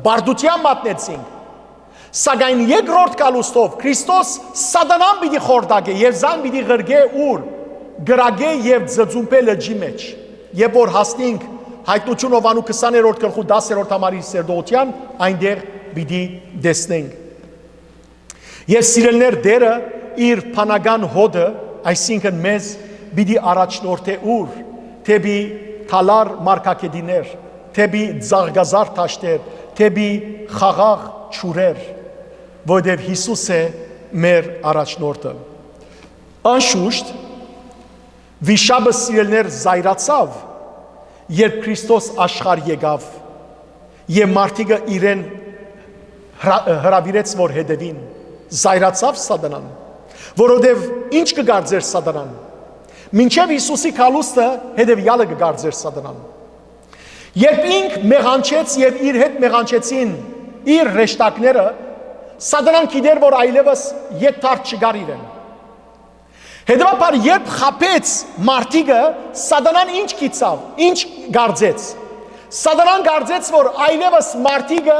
պարտութեան մատնեցինք։ Սակայն երկրորդ գալուստով Քրիստոս Սատանան պիտի խորտակէ եւ զայն պիտի ղրկէ ուր, կրակէ եւ ծծումբէ լճի մէջ, եւ որ հասնինք Հայտնություն Յովհաննու քսաներորդ գլխու դասերորդ համարի սերտողութեան, այնտեղ պիտի տեսնենք։ Եւ սիրելիներ, Տէրը իր բանական հօդը, այսինքն մեզ, պիտի առաջնորդէ ուր, դէպի թալար մարգագետիններ, դէպի ծաղկազարդ դաշտեր, դէպի խաղաղ ջուրեր, որտեւ Յիսուս է մեր առաջնորդը։ Անշուշտ, վիշապը, սիրելիներ, զայրացաւ, երբ Քրիստոս աշխարհ եկաւ եւ մարդիկը իրեն հրա-, հրաւիրեց, որ հետեւին, զայրացաւ Սատանան, որովհետեւ ի՞նչ կը կարծէր Սատանան։ Մինչեւ Յիսուսի գալուստը հետեւեալը կը կարծէր Սատանան։ Երբ ինք մեղանչեց եւ իր հետ մեղանչեցին իր հրեշտակները, Սատանան գիտեր, որ այլեւս ետդարձ չկար իրեն։ Հետեւաբար, երբ խաբեց մարդիկը, Սատանան ի՞նչ գիտցաւ, ի՞նչ կարծեց։ Սատանան կարծեց, որ այլեւս մարդիկը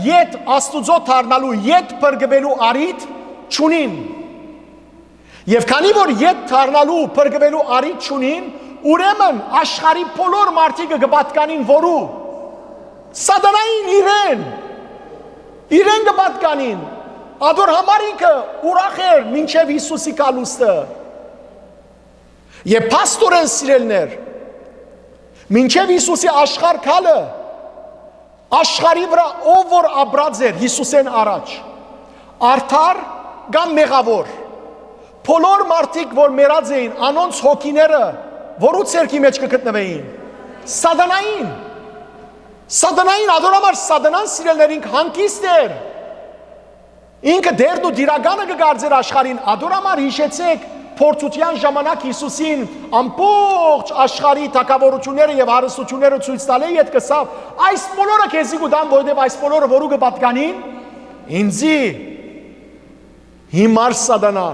յետ Աստուծոյ դառնալու, յետ փրկուելու առիթ չունին։ Եւ քանի որ յետ դառնալու, փրկուելու առիթ չունին, ուրեմն աշխարհի բոլոր մարդիկը կը պատկանին որու։ Սատանային իրեն։ Իրեն կը պատկանին։ Ատոր համար ինքը ուրախ էր մինչեւ Յիսուսի գալուստը։ Եւ փաստօրէն, սիրելիներ, մինչեւ Յիսուսի աշխարհ գալը, աշխարհի վրայ ով որ ապրած էր Յիսուսէն առաջ, արդար կամ մեղաւոր, բոլոր մարդիկ, որ մեռած էին, անոնց հոգիները որու ձեռքի մէջ կը գտնուէին։ Սատանային։ Սատանային, ատոր համար Սատանան, սիրելիներ, ինք հանգիստ էր։ Ինքը Տէրն ու Տիրականը կը կարծէր աշխարհին, ատոր համար յիշեցէք, փորձութեան ժամանակ Յիսուսին ամբողջ աշխարհի թագաւորութիւնները եւ հարստութիւնները ցոյց տալէ, յետ կ'ըսաւ. «Այս բոլորը քեզի կու տամ, որովհետեւ այս բոլորը որու կը պատկանին։ Ինծի»։ Հիմար Սատանա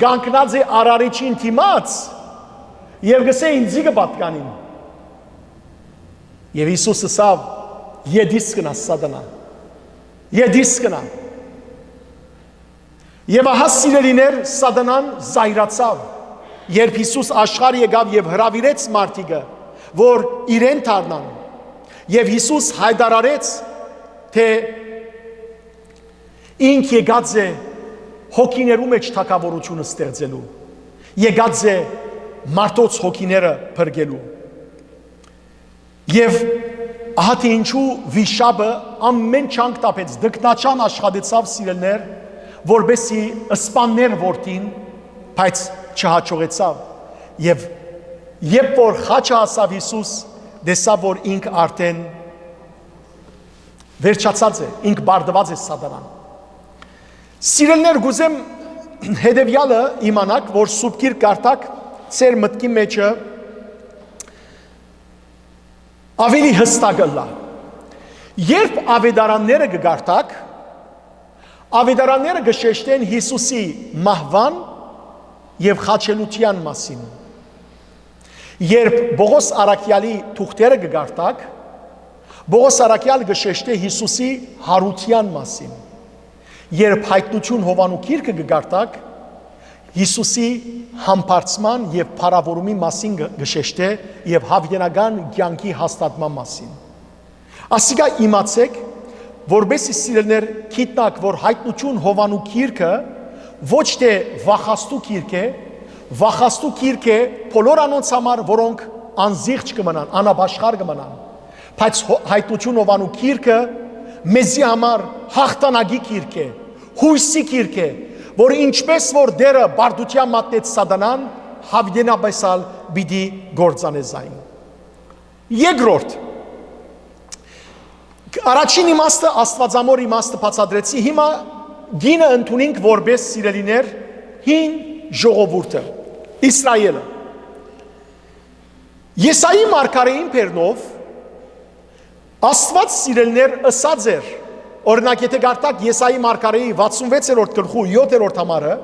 կանգնած է Արարիչին դիմաց եւ կ'ըսէ. «Ինծի կը պատկանին»։ Եւ Յիսուս ըսաւ. «Ետիս գնա, Սատանա, ետիս գնա»։ Եւ ահա, սիրելիներ, Սատանան զայրացաւ, երբ Յիսուս աշխարհ եկաւ եւ հրաւիրեց մարդիկը, որ իրեն դառնան։ Եւ Յիսուս յայտարարեց, թէ ինք եկած է հոգիներու մէջ թագաւորութիւն ստեղծելու, եկած է մարդոց հոգիները փրկելու։ Եւ ահա թէ ինչու վիշապը ամէն ջանք տապեց, տքնաջան աշխատեցաւ, սիրելիներ, որպեսզի սպաններ որդին, բայց չհաջողեցաւ։ Եւ երբ որ խաչը հասաւ Յիսուս, տեսաւ, որ ինք արդեն վերջացած է, ինք պարտուած է Սատանան։ Սիրելիներ, կ'ուզեմ հետեւեալը իմանաք, որ Սուրբ Գիրք կարդաք, ձեր մտքի մէջը ավելի յստակ ըլլայ։ Երբ Աւետարանները կը կարդաք, Աւետարանները կը շեշտեն Յիսուսի մահուան եւ խաչելութեան մասին։ Երբ Պողոս առաքեալի թուղթերը կը կարդաք, Պողոս առաքեալ կը շեշտէ Յիսուսի յարութեան մասին։ Երբ Հայտնություն Յովհաննու գիրքը կը կարդաք, Յիսուսի համբարձման եւ փառաւորումի մասին կը, կը շեշտէ եւ յաւիտենական կեանքի հաստատման մասին։ Ասիկա իմացէք, որպեսզի, սիրելիներ, գիտնաք, որ Հայտնություն Յովհաննու գիրքը ոչ թէ վախաստու գիրք է, վախաստու գիրք է բոլոր անոնց համար, որոնք անզիղջ կը մնան, անապաշխար կը մնան, բայց հո-, Հայտնություն Յովհաննու գիրքը մեզի համար յաղթանակի գիրք է, յոյսի գիրք է, որ ինչպես որ Տէրը պարտութեան մատնեց Սատանան, յաւիտենապէս ալ պիտի կործանէ զայն։ Երկրորդ, առաջին իմաստը, աստուածամոր իմաստը բացատրեցի, հիմա կինը ընդունինք որպէս, սիրելիներ, հին ժողովուրդը, Իսրայէլը։ Եսայի մարգարէին բերնով Աստուած, սիրելիներ, ըսած էր, օրինակ, եթէ կարդաք Եսայի մարգարէի վաթսուն վեցերորդ գլխու յոթերորդ համարը,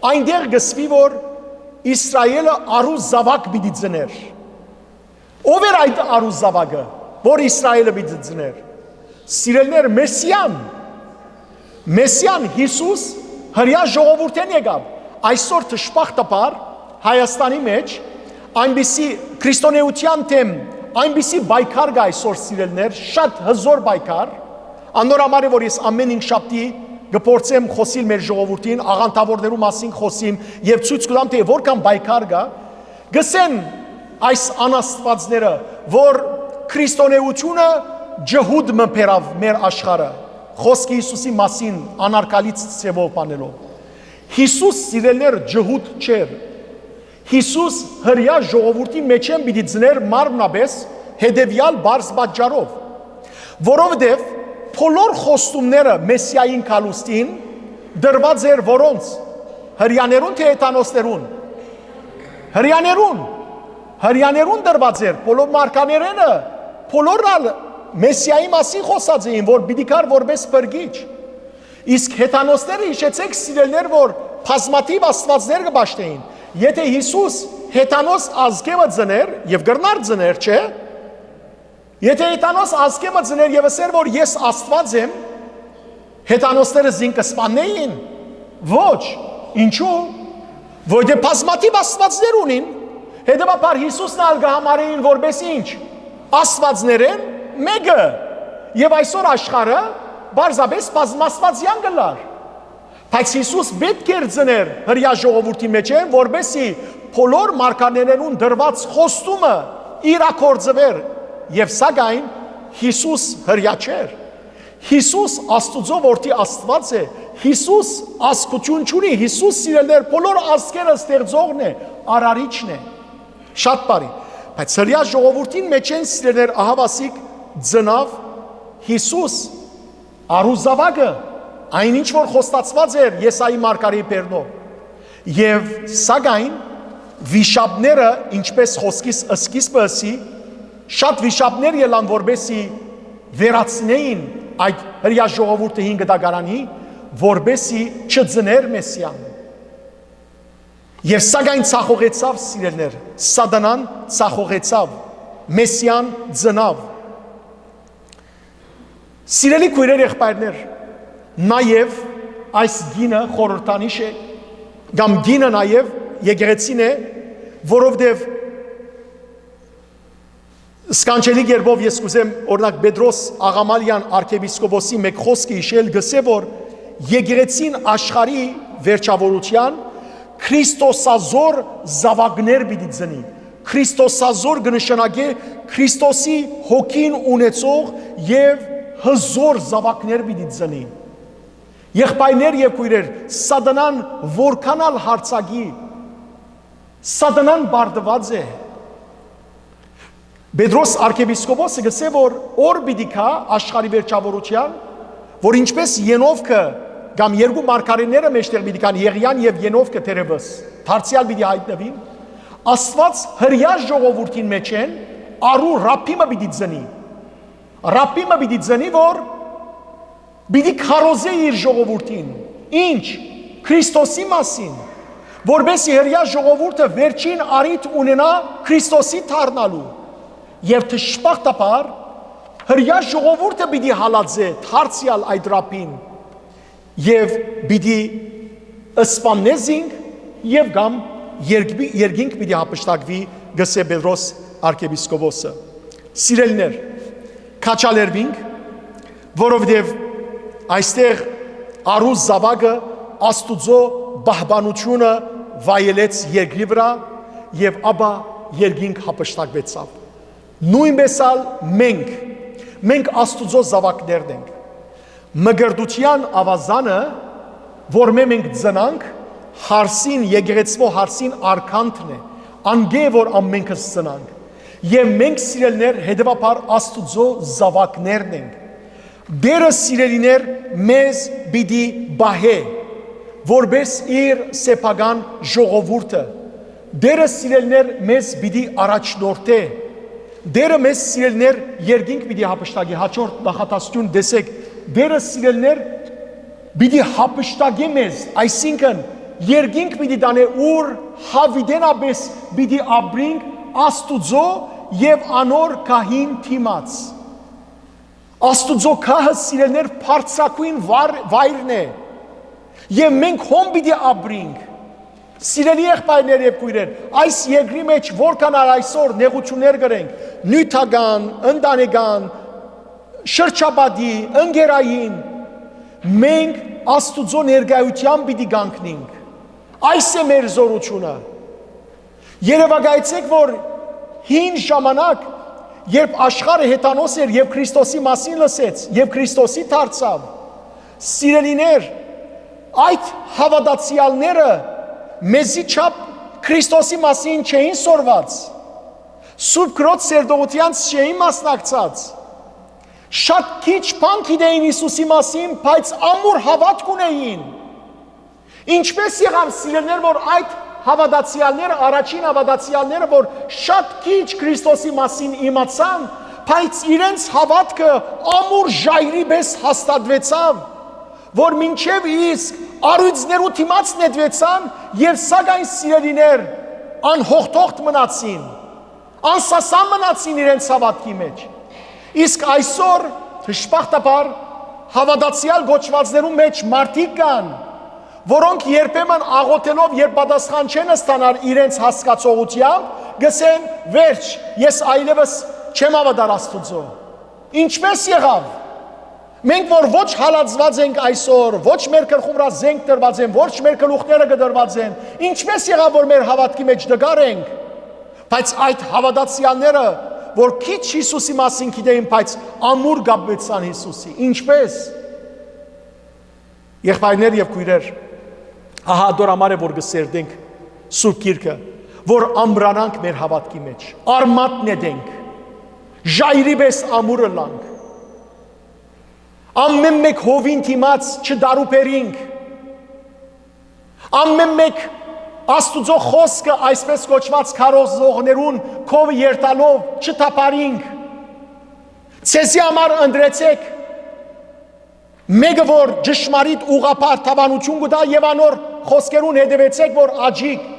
այնտեղ կ'ըսուի, որ Իսրայէլը առու զաւակ պիտի ծներ։ Ո՞վ էր այդ առու զաւակը, որ Իսրայէլը պիտի ծներ։ Սիրելիներ, Մեսիան, Մեսիան Յիսուս հրեայ ժողովուրդէն եկաւ։ Այսօր դժբախտաբար Հայաստանի մէջ այնպիսի քրիստոնէության դէմ այնպիսի պայքար կայ այսօր, սիրելիներ, շատ հզոր պայքար։ Անոր համար է, որ ես ամէն հինգշաբթի կը փորձեմ խօսիլ մեր ժողովուրդին, աղանդաւորներու մասին խօսիմ եւ ցոյց կու տամ, թէ որքան պայքար կայ։ Գսեն այս անաստուածները, որ քրիստոնէությունը ջհուդ մը բերաւ մեր աշխարհը, խօսքը Յիսուսի մասին անարգալից ձեւով բանելով։ Յիսուս, սիրելիներ, ջհուդ չէր։ Յիսուս հրեայ ժողովուրդին մէջէն պիտի ծներ մարմնապէս հետեւեալ պարզ պատճառով, որովհետեւ բոլոր խոստումները Մեսիային գալուստին տրուած էր որոնց, հրեաներուն թէ հեթանոսներուն, հրեաներուն, հրեաներուն տրուած էր, բոլոր մարգարէները, բոլորն ալ Մեսիայի մասին խօսած էին, որ պիտի գար որպէս փրկիչ։ Իսկ հեթանոսները, յիշեցէք, սիրելիներ, որ բազմաթիւ աստուածներ կը պաշտէին։ Եթէ Յիսուս հեթանոս ազգէ մը ծներ եւ կրնար ծներ, չէ՞, եթէ հեթանոս ազգէ մը ծներ եւ ըսեր, որ ես Աստուած եմ, հեթանոսները զինք կը սպաննէին։ Ոչ։ Ինչու՞։ Որովհետեւ բազմաթիւ աստուածներ ունին, հետեւաբար Յիսուսն ալ կը համարէին որպէս ինչ, աստուածներէն մէկը։ Եւ այսօր աշխարհը պարզապէս բազմաստուածեան կ'ըլլար։ Բայց Յիսուս պէտք էր ծներ հրեայ ժողովուրդի մէջէն, որպէսզի բոլոր մարգարէներուն տրուած խոստումը իրագործուէր, եւ սակայն Յիսուս հրեայ չէր։ Յիսուս Աստուծոյ որդի Աստուած է, Յիսուս ազգութիւն չունի, Յիսուս, սիրելիներ, բոլոր ազգերը ստեղծողն է, արարիչն է։ Շատ բարի։ Բայց հրեայ ժողովուրդին մէջէն, սիրելիներ, ահաւասիկ ծնաւ Յիսուս, առու զաւակը, այն ինչ որ խոստացուած էր Եսայի մարգարեի բերնով։ Եւ սակայն վիշապները, ինչպես խօսքիս սկիզբը ըսի, շատ վիշապներ ելան, որպէսզի վերացնէին այդ հրեայ ժողովուրդը հին կտակարանի, որպէսզի չծներ Մեսիան։ Եւ սակայն ցախողեցաւ, սիրելիներ, սատանան ցախողեցաւ, Մեսիան ծնաւ։ Սիրելի քոյրեր, եղբայրներ, նաեւ այս կինը խորհրդանիշ է, կամ կինը նաեւ եկեղեցին է, որովհետեւ սքանչելի կերպով ես կ'ուզեմ, օրինակ, Պետրոս Աղամալեան արքեպիսկոպոսի մէկ խօսքը յիշել, գսէ, որ եկեղեցին աշխարհի վերջաւորութեան քրիստոսազոր զաւակներ պիտի ծնի։ Քրիստոսազոր կը նշանակէ Քրիստոսի հոգին ունեցող եւ հզոր զաւակներ պիտի ծնի։ Եղբայրներ եւ քոյրեր, սատանան որքան ալ յարձակի, սատանան պարտուած է։ Պետրոս արքեպիսկոպոսը գսէ, որ օր պիտի գայ աշխարհի վերջաւորութեան, որ ինչպես Ենովքը կամ երկու մարգարէները մէջտեղ պիտի գան, Եղիան եւ Ենովքը, թերեւս դարձեալ պիտի յայտնուին, Աստուած հրեայ ժողովուրդին մէջէն առու Ռաբբի մը պիտի ծնի։ Ռաբբի մը պիտի ծնի, որ պիտի քարոզէ իր ժողովուրդին։ Ինչ։ Քրիստոսի մասին, որպէսզի հրեայ ժողովուրդը վերջին առիթ ունենայ Քրիստոսի դառնալու։ Եւ դժբախտաբար հրեայ ժողովուրդը պիտի հալածէ դարձեալ այդ Ռաբբին եւ պիտի սպաննէ զինք եւ կամ երկրի-, երկինք պիտի յափշտակուի, գսէ Պետրոս արքեպիսկոպոսը։ Սիրելիներ, քաջալերուինք, որովհետեւ այստեղ առու զաւակը Աստուծոյ պահպանութիւնը վայելեց երկրի վրայ եւ ապա երկինք յափշտակուեցաւ։ Նոյնպէս ալ մենք, մենք Աստուծոյ զաւակներն ենք։ Մկրտութեան աւազանը, որ մե մենք ծնանք, հարսին, եկեղեցւոյ հարսին արգանդն է, անկէ որ ամենքս ծնանք։ Եւ մենք, սիրելիներ, հետեւաբար Աստուծոյ զաւակներն ենք։ Տէրը, սիրելիներ, մեզ պիտի պահէ, որպէս իր սեփական ժողովուրդը։ Տէրը, սիրելիներ, մեզ պիտի առաջնորդէ։ Տէրը մեզ, սիրելիներ, երկինք պիտի յափշտակի, հաջորդ նախադասություն տեսեք, Տէրը, սիրելիներ, պիտի յափշտակէ մեզ, այսինքն երկինք պիտի տանէ, ուր յաւիտենապէս պիտի ապրինք Աստուծոյ եւ անոր գահին դիմաց։ Աստուծոյ գահը, սիրելիներ, բարձրագոյն վար-, վայրն է։ Եւ մենք հոն պիտի ապրինք։ Սիրելի եղբայրներ եւ քոյրեր, այս երկրի մեջ որքան ալ այսօր նեղութիւններ կրենք, նիւթական, ընտանեկան, շրջապատի, ընկերային, մենք Աստուծոյ ներկայութեան պիտի կանգնենք։ Այս է մեր զօրութիւնը։ Երեւակայեցէք, որ հին ժամանակ, երբ աշխարհը հեթանոս էր եւ Քրիստոսի մասին լսեց եւ Քրիստոսի դարձաւ, սիրելիներ, այդ հաւատացեալները մեզի չափ Քրիստոսի մասին չէին սորված, Սուրբ Քրոջ սերտողութեանց չէին մասնակցած, շատ քիչ բան գիտէին Յիսուսի մասին, բայց ամուր հաւատք ունէին։ Ինչպէս եղաւ, սիրելիներ, որ այդ հաւատացեալները, առաջին հաւատացեալները, որ շատ քիչ Քրիստոսի մասին իմացան, բայց իրենց հաւատքը ամուր ժայռի պէս հաստատուեցաւ, որ մինչեւ իսկ առոյծներու դիմաց նետուեցան եւ սակայն, սիրելիներ, անյողդյողդ մնացին, անսասան մնացին իրենց հաւատքի մեջ։ Իսկ այսօր, դժբախտաբար, հաւատացեալ կոչուածներու մեջ մարդիկ կան, որոնք երբեմն աղօթելով, երբ պատասխան չեն ստանար իրենց հասկացողութեամբ, կ'ըսեն. «Վերջ, ես այլեւս չեմ հաւատար Աստուծոյ»։ Ինչպէս եղաւ։ Մենք որ ոչ հալածուած ենք այսօր, ոչ մեր գլխու վրայ զենք դրուած են, ոչ մեր գլուխները կտրուած են, ինչպէս եղաւ որ մեր հաւատքի մեջ տկար ենք, բայց այդ հաւատացեալները, որ քիչ Յիսուսի մասին գիտեին, բայց ամուր կապուեցան Յիսուսի։ Ինչպէս։ Եղբայրներ եւ քոյրեր, ահա ատոր համար է, որ կը սերտենք Սուրբ Գիրքը, որ ամրանանք մեր հաւատքի մեջ, արմատ նետենք, ժայռի պէս ամուր ըլլանք, ամէն մէկ հովին դիմաց չտարուբերինք, ամէն մէկ Աստուծոյ խօսքը, այսպէս կոչուած քարոզողներուն քովը երթալով չթափարինք։ Ձեզի համար ընտրեցէք մէկը, որ ճշմարիտ ուղղափառ դաւանութիւն կու տայ եւ անոր խօսքերուն հետեւեցէք, որ աճիք։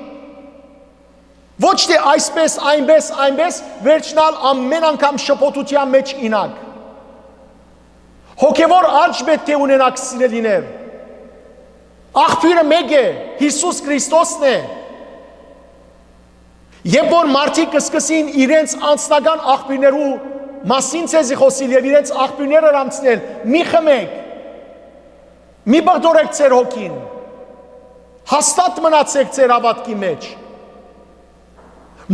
Ոչ թէ այսպէս, այնպէս, այնպէս, վերջնալ ամէն անգամ շփոթութեան մեջ ինակ։ Հոգեւոր աճ պէտք է ունենաք, սիրելիներ։ Աղբիւրը մէկ է, Յիսուս Քրիստոսն է։ Երբ որ մարդիկ կը սկսին իրենց անձնական աղբիւրներու մասին ձեզի խօսիլ եւ իրենց աղբիւրները հրամցնել, մի խմէք, մի բղդորեք ձեր հոգին, հաստատ մնացեք ձեր հաւատքի մեջ։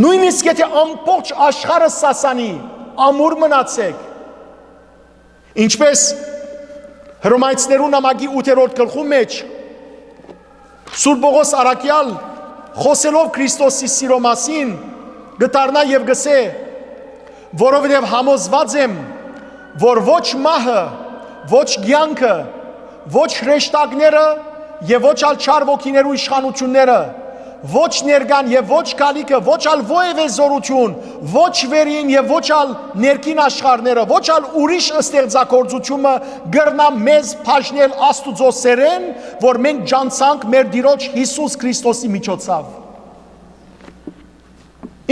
Նոյնիսկ եթէ ամբողջ աշխարհը սասանի, ամուր մնացեք։ Ինչպէս Հռոմայցիներու նամակի ութերորդ գլխու մեջ Սուրբ Պողոս առաքեալ, խօսելով Քրիստոսի սիրո մասին, կը դառնայ եւ կ'ըսէ. «Որովհետեւ համոզուած եմ, որ ոչ մահը, ոչ կեանքը, ոչ հրեշտակները եւ ոչ ալ չար ոգիներու իշխանութիւնները, ոչ ներկան եւ ոչ գալիքը, ոչ ալ որեւէ զօրութիւն, ոչ վերին եւ ոչ ալ ներքին աշխարհները, ոչ ալ ուրիշ ստեղծագործութիւնը կրնայ մեզ բաժնել Աստուծոյ սէրէն, որ մենք ճանչցանք մեր Տիրոջ Յիսուս Քրիստոսի միջոցաւ»։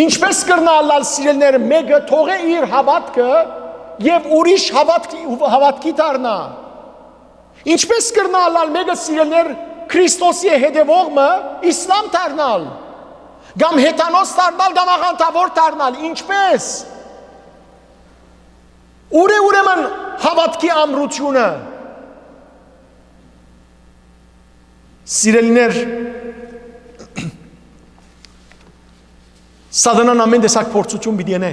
Ինչպէս կրնայ ըլլալ, սիրելիներ, մէկը թողէ իր հաւատքը եւ ուրիշ հաւատքի, հաւատքի դառնայ։ Ինչպէս կրնայ ըլլալ մէկը, սիրելիներ, Քրիստոսի հետեւող մը, իսլամ դառնալ, կամ հեթանոս դառնալ, կամ աղանդաւոր դառնալ, ինչպէս։ Ո՞ւր է ուրեմն հաւատքի ամրութիւնը։ Սիրելիներ, Սատանան ամէն տեսակ փորձութիւն պիտի ընէ։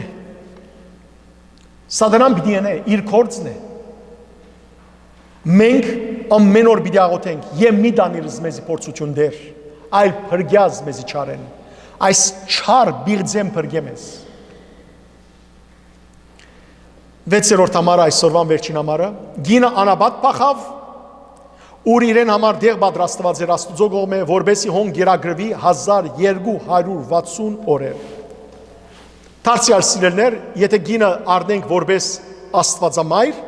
Սատանան պիտի ընէ, իր գործն է։ Մենք ամէն օր պիտի աղօթենք եւ մի տանիրս մեզի փորձութիւն դեր, այլ փրկեազ մեզի չարէն։ Այս չար պիղծէն փրկէ մեզ։ Վեցերորդ համար, այսօրվան վերջին համարը, կինը անապատ փախաւ, ուր իրեն համար տեղ պատրաստուած էր Աստուծոյ կողմէ, որպէսզի հոն կերակրուի հազար երկու հարիւր վաթսուն օրեր։ Դարձեալ, սիրելիներ, եթէ կինը առնենք որպէս աստուածամայր,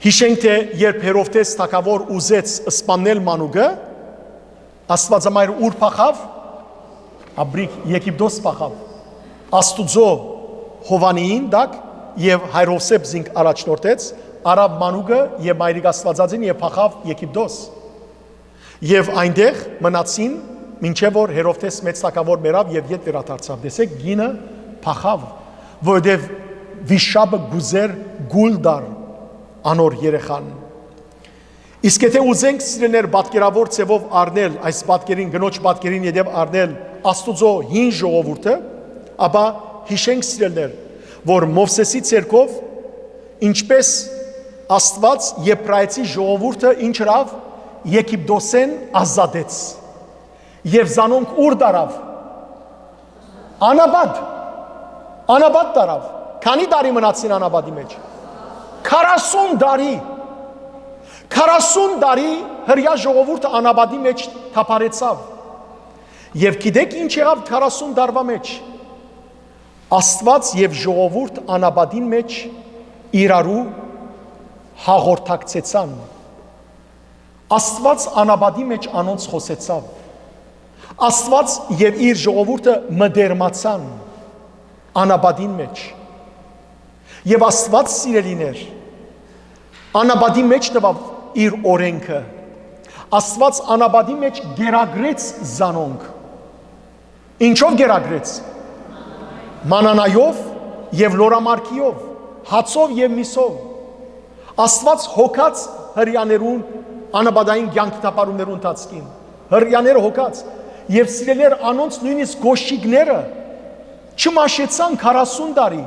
յիշենք թէ երբ Հերովդէս թագաւոր ուզեց սպաննել մանուկը, Աստուածամայրը ո՞ւր փախաւ։ Աբրիկ Եգիպտոս փախաւ, Աստուծոյ հովանիին տակ, Եւ հայր Յովսէփ զինք առաջնորդեց, առաւ մանուկը եւ մայրիկ Աստուածածին եւ փախաւ Եգիպտոս։ Եւ այնտեղ մնացին, մինչեւ որ Հերովդէս մեծ թագաւոր մեռաւ եւ ետ վերադարձաւ։ Տեսեք, կինը փախաւ, որովհետեւ վիշապը կ'ուզէր կուլ տար անոր երեխան։ Իսկ եթէ ուզենք, սիրելիներ, պատկերաւոր ձեւով առնել այս պատկերին, կնոջ պատկերին ետեւ առնել Աստուծոյ հին ժողովուրդը, ապա յիշենք, սիրելիներ, որ Մովսէսի ձեռքով ինչպէս Աստուած Եբրայեցի ժողովուրդը ինչ ըրաւ, Եգիպտոսէն ազատեց։ Եւ զանոնք ո՞ւր տարաւ։ Անապատ։ Անապատ տարաւ։ Քանի՞ տարի մնացին անապատի մեջ։ Քառասուն տարի։ Քառասուն տարի հրեայ ժողովուրդը անապատի մեջ թափառեցաւ։ Եւ գիտեք, ինչ եղաւ քառասուն տարուա մեջ։ Աստուած եւ ժողովուրդ անապատին մեջ իրարու հաղորդակցեցան։ Աստուած անապատի մեջ անոնց խօսեցաւ։ Աստուած եւ իր ժողովուրդը մտերմացան անապատին մեջ։ Եւ Աստուած, սիրելիներ, անապատի մեջ տուաւ իր օրենքը։ Աստուած անապատի մեջ գերագրեց զանոնք։ Ինչո՞վ գերագրեց։ Մանանայով եւ լորամարքիով, հացով եւ միսով։ Աստուած հոգաց հրեաներուն անապատային կեանքի թափառումներու ընթացքին։ Հրեաները հոգաց եւ, սիրելիներ, անոնց նոյնիսկ գոշիկները չմաշեցան քառասուն տարի։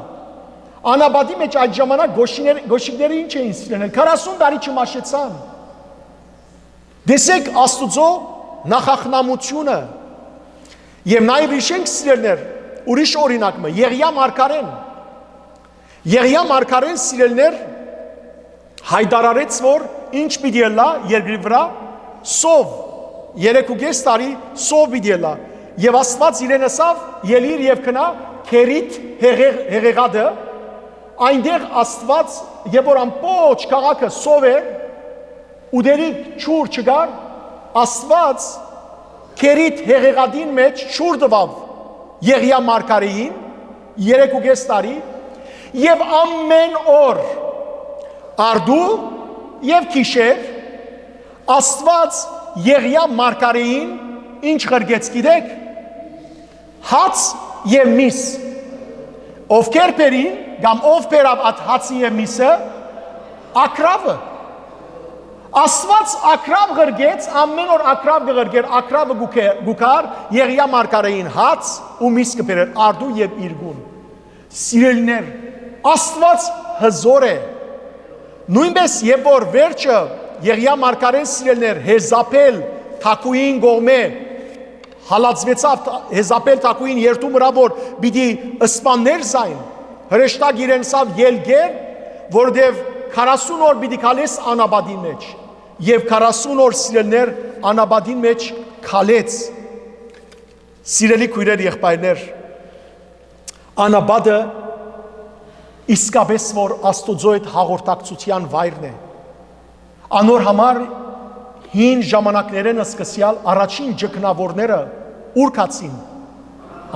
Անապատի մեջ այդ ժամանակ գոշիներ-, գոշիկները ինչ էին, սիրելիներ, քառասուն տարի չմաշեցան։ Տեսեք Աստուծոյ նախախնամութիւնը։ Եւ նաեւ յիշենք, սիրելիներ, ուրիշ օրինակ մը, Եղիա մարգարէն։ Եղիա մարգարէն, սիրելիներ, յայտարարեց, որ ինչ պիտի ըլլայ երկրի վրայ, սով, երեք ու կէս տարի սով պիտի ըլլայ։ Եւ Աստուած իրեն ըսաւ. «Ելի՛ր եւ գնա Քերիթ հեղեղ-, հեղեղատը», այնտեղ Աստուած, երբ որ ամբողջ քաղաքը սով էր, ուտելիք ջուր չկար, Աստուած Քերիթ հեղեղատին մեջ ջուր տուաւ Եղիա մարգարէին, երեք ու կէս տարի, եւ ամէն օր, առտու եւ գիշեր, Աստուած Եղիա մարգարէին ինչ ղրկեց, գիտեք, հաց եւ միս։ Ովքեր բերին, կամ ով բերաւ այդ հացը եւ միսը, ակրավը։ Աստուած ակրավ ղրկեց, ամէն օր ակրավ կը ղրկէր, ակրավը կու քե-, կու գար, Եղիա մարգարէին հաց ու միս կը բերէր, առտու եւ իրկուն։ Սիրելիներ, Աստուած հզոր է։ Նոյնպէս, երբ որ վերջը Եղիա մարգարէն, սիրելիներ, Հեզապել թագուհին կողմէ հալածուեցաւ, Հեզապել թագուհին երդում ըրաւ, որ պիտի սպաններ զայն, հրեշտակ իրեն սաւ ելկեր, որովհետեւ քառասուն օր պիտի քալես անապատի մեջ, եւ քառասուն օր, սիրելիներ, անապատի մեջ քալեց։ Սիրելի քոյրեր, եղբայրներ, անապատը իսկապէս որ Աստուծոյ հետ հաղորդակցութեան վայրն է։ Անոր համար հին ժամանակներէն սկսեալ առաջին ճգնաւորները ո՞ւր գացին։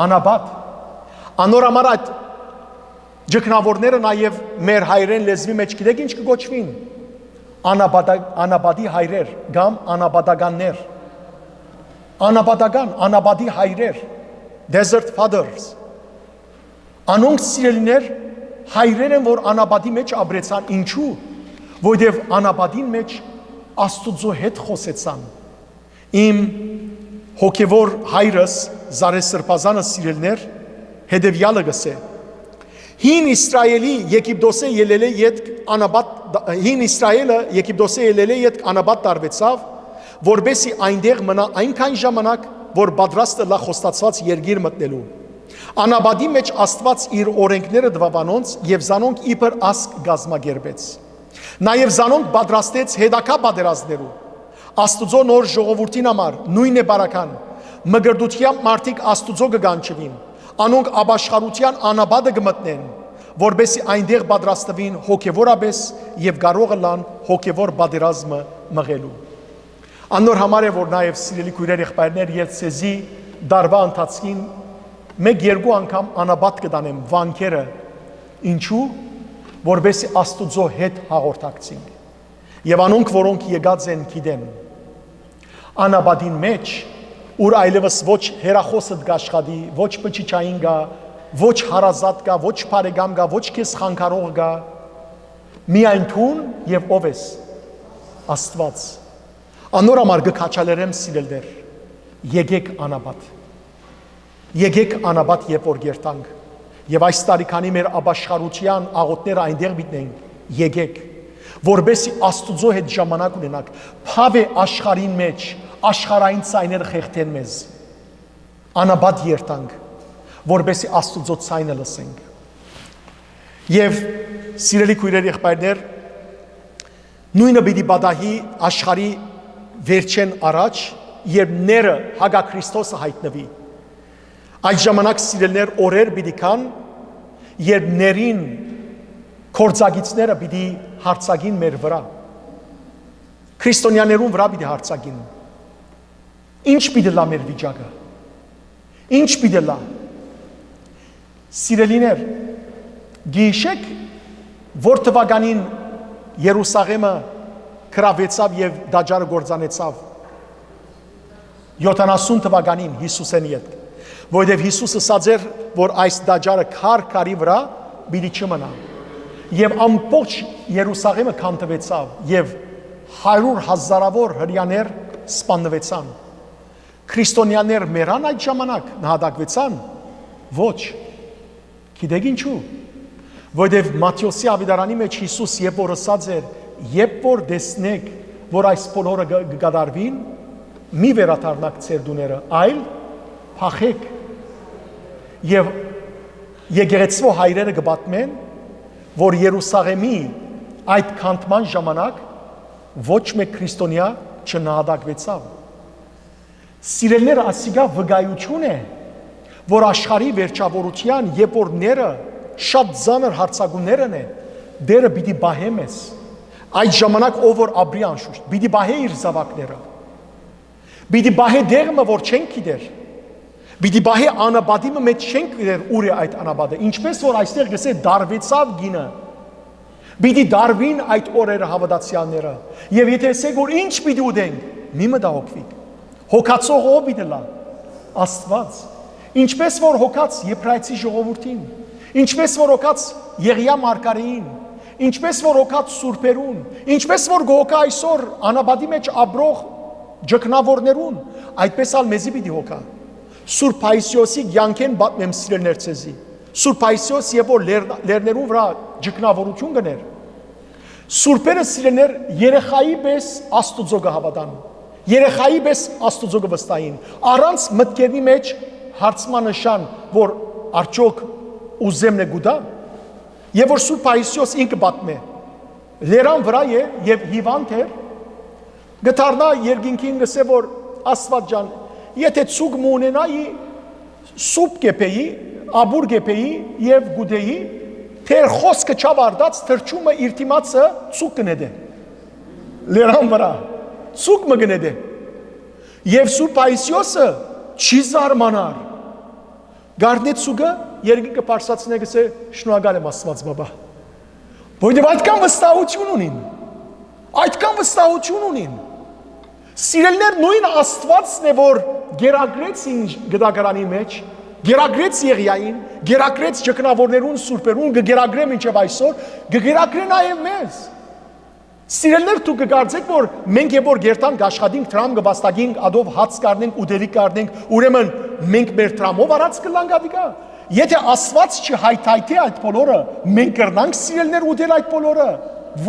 Անապատ։ Անոր համար այդ ճգնաւորները նաեւ մեր հայերէն լեզուի մեջ գիտեք ինչ կը կոչուին։ Անապատա-, անապատի հայրեր կամ անապատականներ։ Անապատական, անապատի հայրեր, Desert Fathers։ Անոնք, սիրելիներ, հայրեր են, որ անապատի մեջ ապրեցան։ Ինչու՞։ Որովհետեւ անապատին մեջ Աստուծոյ հետ խօսեցան։ Իմ հոգեվոր հայրս, Զարե Սրբազանը, սիրելիներ, հետեւեալը կ'ըսէ. «Հին Իսրայելի Եգիպտոսէ ելելէ ետք անապատ, հին Իսրայելը Եգիպտոսէ ելելէ ետք անապատ տարուեցաւ, որպէսզի այնտեղ մնայ այնքան ժամանակ, որ պատրաստ ըլլայ խոստացուած երկիր մտնելու։ Անապատի մեջ Աստուած իր օրենքները տուաւ անոնց եւ զանոնք իբր ազգ կազմակերպեց։ Նաեւ զանոնք պատրաստեց հետագայ պատերազմներու։ Աստուծոյ նոր ժողովուրդին համար նոյնն է բարական։ Մկրտութեամբ մարդիկ Աստուծոյ կը կանչուին։ Անոնք ապաշխարութեան անապատը կը մտնեն, որպէսզի այնտեղ պատրաստուին հոգեվորապէս եւ կարող ըլլան հոգեվոր պատերազմը մղելու»։ Անոր համար է, որ նաեւ, սիրելի քոյրեր, եղբայրներ, ես ձեզի տարուայ ընթացքին մէկ-երկու անգամ անապատ կը տանեմ վանքերը։ Ինչու՞։ որպեսզի Աստուծոյ հետ հաղորդակցինք։ Եւ անոնք, որոնք եկած են, գիտեն։ Անապատին մէջ, ուր այլեւս ոչ հեռախօսդ կ'աշխատի, ոչ բջիջային կայ, ոչ հարազատ կայ, ոչ բարեկամ կայ, ոչ քեզ խանգարող կայ, միայն դուն եւ ով ես, Աստուած։ Անոր համար կը քաջալերեմ, սիրելիներ, եկէք անապատ։ Եկէք անապատ, երբ որ կ'երթանք, եւ այս տարի, քանի մեր ապաշխարութեան աղօթքները այնտեղ մտնենք, եկէք, որպեսզի Աստուծոյ հետ ժամանակ ունենաք։ Բաւ է աշխարհին մէջ, աշխարհային ձայները խեղդեն մեզ։ Անապատ երթանք, որպեսզի Աստուծոյ ձայնը լսենք։ Եւ, սիրելի քոյրեր, եղբայրներ, նոյնը պիտի պատահի աշխարհի վերջէն առաջ, երբ ները հակա Քրիստոսը յայտնուի։ Այդ ժամանակ, սիրելիներ, օրեր պիտի գան, երբ ներին գործակիցները պիտի յարձակին մեր վրայ։ Քրիստոնյաներուն վրայ պիտի յարձակին։ Ի՞նչ պիտի լա մեր վիճակը։ Ի՞նչ պիտի լա։ Սիրելիներ, գիշեք, որ թվականին Երուսաղէմը գրաւեցաւ եւ տաճարը կործանեցաւ։ Յոթանասուն թվականին Յիսուսէն ետք, որովհետեւ Յիսուս ըսած էր, որ այս տաճարը քար քարի վրայ պիտի չմնայ։ Եւ ամբողջ Երուսաղէմը քանդուեցաւ եւ հարիւր հազարաւոր հրեաներ սպաննուեցան։ Քրիստոնյաներ մեռան այդ ժամանակ, նահատակվեցան։ Ոչ։ Գիտեք ինչու։ Որովհետեւ Մատթէոսի աւետարանի մէջ Յիսուս երբ որ ըսած էր, երբ որ տեսնէք, որ այս բոլորը կը, կը կատարուին, մի վերադառնաք ձեր տուները, այլ փախեք։ Եւ եկեղեցւոյ հայրերը կը պատմեն, որ Երուսաղէմի այդ քանդման ժամանակ ոչ մէկ քրիստոնեայ չնահատակվեցաւ։ Սիրելիներ, ասիկա վկայութիւն է, որ աշխարհի վերջաւորութեան, երբ որ ները շատ ծանր յարձակումներ ընեն, Տէրը պիտի պահէ մեզ։ Այդ ժամանակ ով որ ապրի անշուշտ, պիտի պահէ իր զաւակները։ Պիտի պահէ տեղ մը, որ չենք գիտեր։ Պիտի պահէ անապատի մը մէջ, չենք գիտեր ուր է այդ անապատը։ Ինչպէս որ այստեղ կ'ըսէ, «Տարուեցաւ կինը»։ Պիտի տարուին այդ օրերը, հաւատացեալները։ Եւ եթէ ըսէք, որ ինչ պիտի ուտենք, մի մտահոգուիք։ Հոգացող ո՞վ պիտի լա։ Աստուած։ Ինչպէս որ հոգաց Եբրայեցի ժողովուրդին, ինչպէս որ հոգաց Եղիա մարգարէին, ինչպէս որ հոգաց սուրբերուն, ինչպէս որ կը հոգայ այսօր անապատի մէջ ապրող ճգնաւորներուն, այդպէս ալ մեզի պիտի հոգայ։ Սուրբ Պայիսիոսի կեանքէն պատմեմ, սիրելիներ, ձեզի։ Սուրբ Պայիսիոս, երբ որ լեռ-, լեռներուն վրայ ճգնաւորութիւն կ'ընէր, սուրբերը, սիրելիներ, երեխայի պէս Աստուծոյ կը հաւատան, երեխայի պէս Աստուծոյ կը վստահին, առանց մտքերնի մէջ հարցման նշան, որ արդյոք ուզեմն է կուտա։ Եւ որ Սուրբ Պայիսիոս ինքը պատմէ, լերան վրայ է եւ հիւանդ էր, կը դառնայ երկինքին, կ'ըսէ, որ, «Աստուած ջան, եթէ ցուկ մը ունենայի, սուպ կ'եփէի, ապուր կ'եփէի եւ կ'ուտէի, թէ իր խօսքը չաւարտած թռչումը իր դիմացը ցուկ կը նետէ»։ Լերան վրայ ցուկ մը կը նետէ։ Եւ Սուրբ Պայիսիոսը չի զարմանար։ Կ'առնէ ցուկը, երկինքը բարձրացնէ, կ'ըսէ, «Շնորհակալ եմ, Աստուած, բաբա»։ Որովհետեւ այդքան վստահութիւն ունին։ Այդքան վստահութիւն ունին։ Սիրելիներ, նոյն Աստուածն է, որ կերակրեց ինձ գտակարանի մէջ, կերակրեց Եղիային, կերակրեց ճգնաւորներուն, սուրբերուն, կը կերակրէ մինչեւ այսօր, կը կերակրէ նաեւ մեզ։ Սիրելիներ, դուք կը կարծէք, որ մենք երբ որ կ'երթանք, կ'աշխատենք, դրամ կը վաստակենք, ատով հաց կ'առնենք, ուտելիք կ'առնենք, ուրեմն մենք մեր դրամով առած կ'ըլլանք ատիկա։ Եթէ Աստուած չհայթայթէ այդ բոլորը, մենք կրնանք, սիրելիներ, ուտել այդ բոլորը։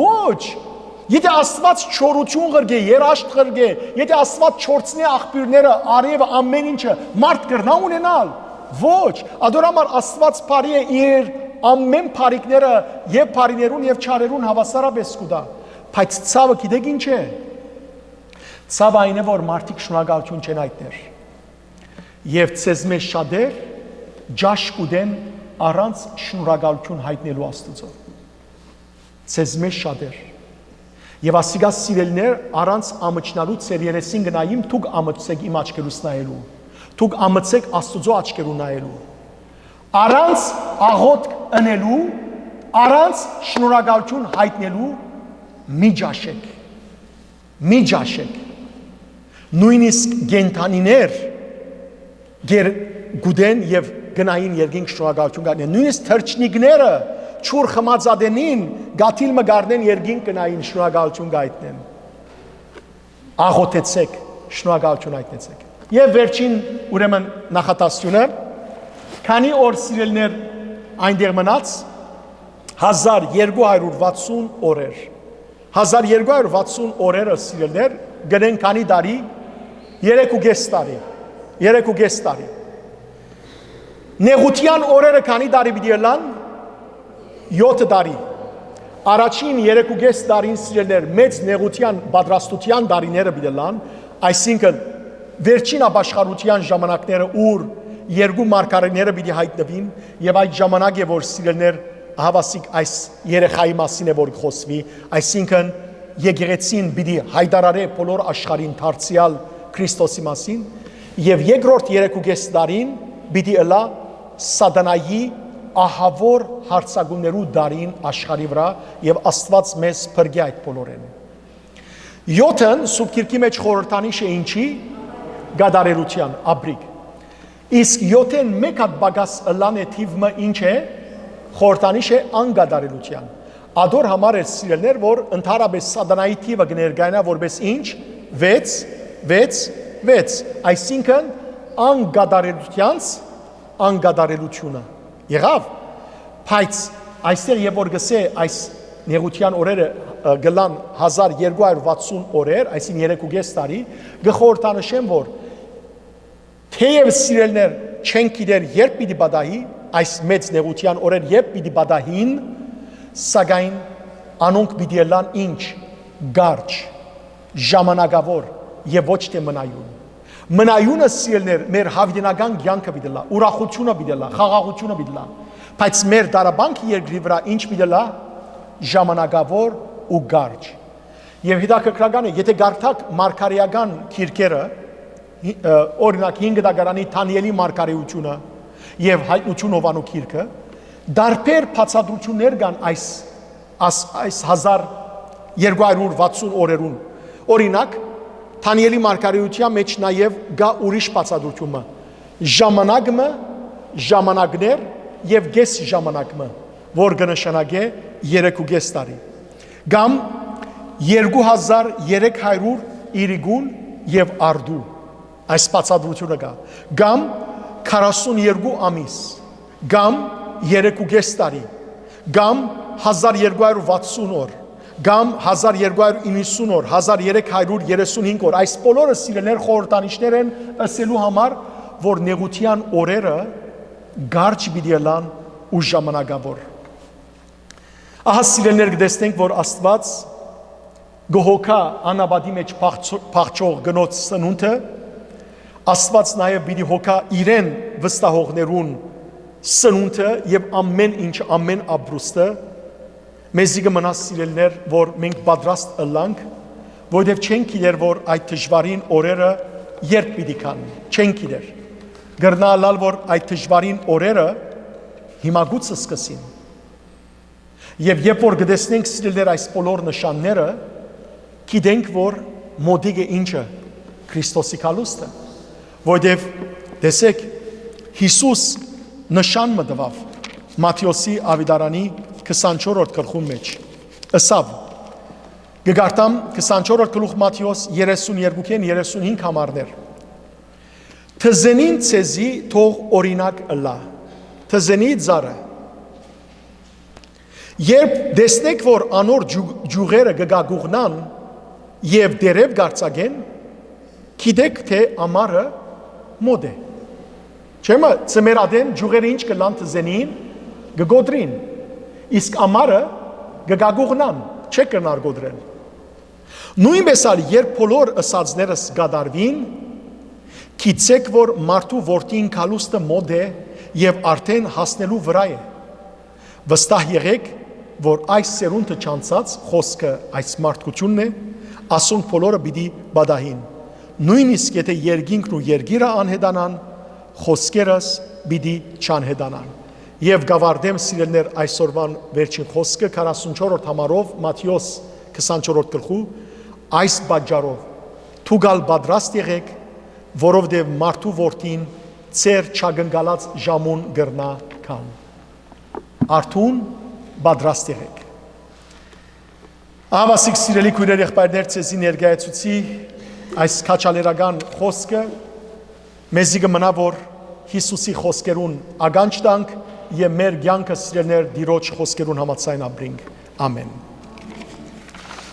Ոչ։ Եթէ Աստուած չորություն ղրկէ, երաշտ ղրկէ, եթէ Աստուած չորցնէ աղբիւրները, արեւը, ամեն ինչը, մարդ կրնա ունենալ։ Ոչ։ Ատոր համար Աստուած բարի է, իր ամեն բարիքները եւ բարիներուն եւ չարերուն հաւասարապէս կու տայ։ Բայց ցաւը գիտեք ինչ է։ Ցաւը այն է, որ մարդիկ շնորհակալութիւն չեն յայտներ։ Եւ ձեզմէ շատեր ճաշ կ'ուտեն առանց շնորհակալութիւն յայտնելու Աստուծոյ։ Ձեզմէ շատեր։ Եւ ասիկա, սիրելիներ, առանց ամչնալու ձեր երեսին կը նայեմ, դուք ամչցէք իմ աչքերուս նայելու, դուք ամչցէք Աստուծոյ աչքերուն նայելու։ Առանց աղօթք ընելու Առանց շնորհակալութիւն յայտնելու մի ճաշեք, մի ճաշեք։ Նոյնիսկ կենդանիներ գեր-, կուտեն եւ գնային երկինք շնորհակալութիւն կայտնեն։ Նոյնիսկ թռչնիկները ջուր խմած ատենին կաթիլ մը կառնեն, երկինք գնային շնորհակալութիւն կայտնեն։ Աղոթեցէք, շնորհակալութիւն յայտնեցէք։ Եւ վերջին, ուրեմն, նախատասությունը, քանի օր, սիրելիներ, այնտեղ մնաց, հազար երկու հարյուր վաթսուն օրեր։ Հազար երկու հարյուր վաթսուն օրերը, սիրելիներ, կ'ընեն քանի՞ տարի, երեք ու կէս տարի, երեք ու կէս տարի։ Նեղութեան օրերը քանի՞ տարի պիտի ըլլան, յոթը տարի։ Առաջին երեք ու կէս տարին, սիրելիներ, մեծ նեղութեան պատրաստութեան տարիները պիտի ըլլան, այսինքն, վերջին ապաշխարութեան ժամանակները, ուր երկու մարգարէները պիտի յայտնուին, եւ այդ ժամանակ է, որ, սիրելիներ, ահաւասիկ այս երեխայի մասին է, որ կը խօսուի, այսինքն, եկեղեցին պիտի յայտարարէ բոլոր աշխարհին դարձեալ Քրիստոսի մասին, եւ երկրորդ երեք ու կէս տարին պիտի ըլլայ Սատանայի ահաւոր յարձակումներու տարին աշխարհի վրայ, եւ Աստուած մեզ փրկէ այդ բոլորէն։ Յոթն Սուրբ Գիրքի մէջ խորհրդանիշ է ինչի՞, կատարելութեան, ապրիկ։ Իսկ յոթէն մէկ հատ պակաս ըլլան է, թիւ մը ինչ է, խորհրդանիշ է անկատարելութեան։ Ատոր համար էր, սիրելիներ, որ ընդհանրապես Սատանայի թիվը կը ներկայանայ որպես ինչ, վեց, վեց, վեց, այսինքն, անկատարելութեանց անկատարելութիւնը։ Եղա՞վ։ Բայց այստեղ, երբ որ գսէ այս նեղութեան օրերը, ը, գլան հազար երկու հարյուր վաթսուն օրեր, այսինքն, երեք ու կէս տարի, կը խորհրդանշեմ, որ թէեւ, սիրելիներ, չենք գիտեր երբ պիտի պատահի, այս մեծ նեղութեան օրեր երբ պիտի պատահին, սակայն անոնք պիտի ըլլան ինչ, կարճ, ժամանակաւոր եւ ոչ թէ մնայուն։ Մնայունը, սիրելիներ, մեր յաւիտենական կեանքը պիտի ըլլայ, ուրախութիւնը պիտի ըլլայ, խաղաղութիւնը պիտի ըլլայ, բայց մեր դարաբանքը երկրի վրայ ինչ պիտի ըլլայ, ժամանակաւոր ու կարճ։ Եւ հետաքրքրական է, եթէ կարդաք մարգարէական գիրքերը, հի-, ը, օրինակ, հինգ դագարանի Դանիէլի մարգարէութիւնը եւ Յայտնութիւն Յովհաննու գիրքը, տարբեր բացատրութիւններ կան այս, աս-, այս հազար երկու հարյուր վաթսուն օրերուն։ Օրինակ, Դանիէլի մարգարէութեան մէջ նաեւ կայ ուրիշ բացատրութիւնը. ժամանակ մը, ժամանակներ եւ կէս ժամանակ մը, որ կը նշանակէ երեք ու կէս տարի, կամ երկու հազար երեք հարյուր իրիկուն եւ արդու, այս բացատրութիւնը կայ, կամ քառասուն երկու ամիս, կամ երեք ու կէս տարի, կամ հազար երկու հարյուր վաթսուն օր, կամ հազար երկու հարյուր իննսուն օր, հազար երեք հարյուր երեսուն հինգ օր, այս բոլորը, սիրելիներ, խորհրդանիշներ են ըսելու համար, որ նեղութեան օրերը կարճ պիտի ըլլան ու ժամանակաւոր։ Ահա, սիրելիներ, կը տեսնենք, որ Աստուած կը հոգայ անապատի մէջ փախչո-, փախչող կնոջ սնունդը, Աստուած նաեւ պիտի հոգայ իրեն վստահողներուն սնունդը եւ ամէն ինչ, ամէն ապրուստը։ Մեզի կը մնայ, սիրելիներ, որ մենք պատրաստ ըլլանք, որովհետեւ չենք գիտեր, որ այդ դժուարին օրերը երբ պիտի գան, չենք գիտեր։ Կրնայ ըլլալ, որ այդ դժուարին օրերը հիմա գուցե սկսին։ Եւ երբ որ կը տեսնենք, սիրելիներ, այս բոլոր նշանները, գիտենք, որ մօտիկ է ինչը, Քրիստոսի գալուստը, որովհետեւ, տեսեք, Յիսուս նշան մը տուաւ Մատթէոսի աւետարանի քսանչորրորդ գլխուն մէջ, ըսաւ, կը կարդամ քսանչորրորդ գլուխ Մատթէոս երեսուն երկուքէն երեսուն հինգ համարներ. «Թզենին ձեզի թող օրինակ ըլլայ, թզենի ծառը։ Երբ տեսնէք, որ անոր ջու-, ջուղերը կը գագուղնան եւ տերեւ կարձակեն, գիտեք թէ ամառը մօտ է»։ Չէ՞ մը, ձմեռ ատեն ջուղերը ինչ կ'ըլլան թզենին, կը կոտրին, իսկ ամառը կը գագուղնան, չէ՞ կրնար կոտրել։ Նոյնպէս ալ, երբ բոլոր ըսածներս կատարուին, գիտցէք, որ մարդու որդին գալուստը մօտ է եւ արդէն հասնելու վրայ է։ Վստահ եղէք, որ այս սերունդը չանցած խօսքը այս մարդկութիւնն է, ասոնք բոլորը պիտի պատահին։ Նոյնիսկ եթէ երկինքն ու երկիրը անհետանան, խօսքերս պիտի չանհետանան։ Եւ կ'աւարտեմ, սիրելիներ, այսօրուան վերջին խօսքը, քառասունչորրորդ համարով, Մատթէոս քսանչորրորդ գլխու, այս պատճառով. «Դուք ալ պատրաստ եղէք, որովհետեւ մարդու որդին ձեր չակնկալած ժամուն կրնայ գալ»։ Արթուն, պատրաստ եղէք։ Ահա, սիրելի քոյրեր, եղբայրներ, ձեզի ներկայացուցի այս քաջալերական խօսքը, մեզի կը մնայ, որ Յիսուսի խօսքերուն ականջ տանք եւ մեր կեանքը, սիրելիներ, Տիրոջ խօսքերուն համաձայն ապրինք։ Ամէն։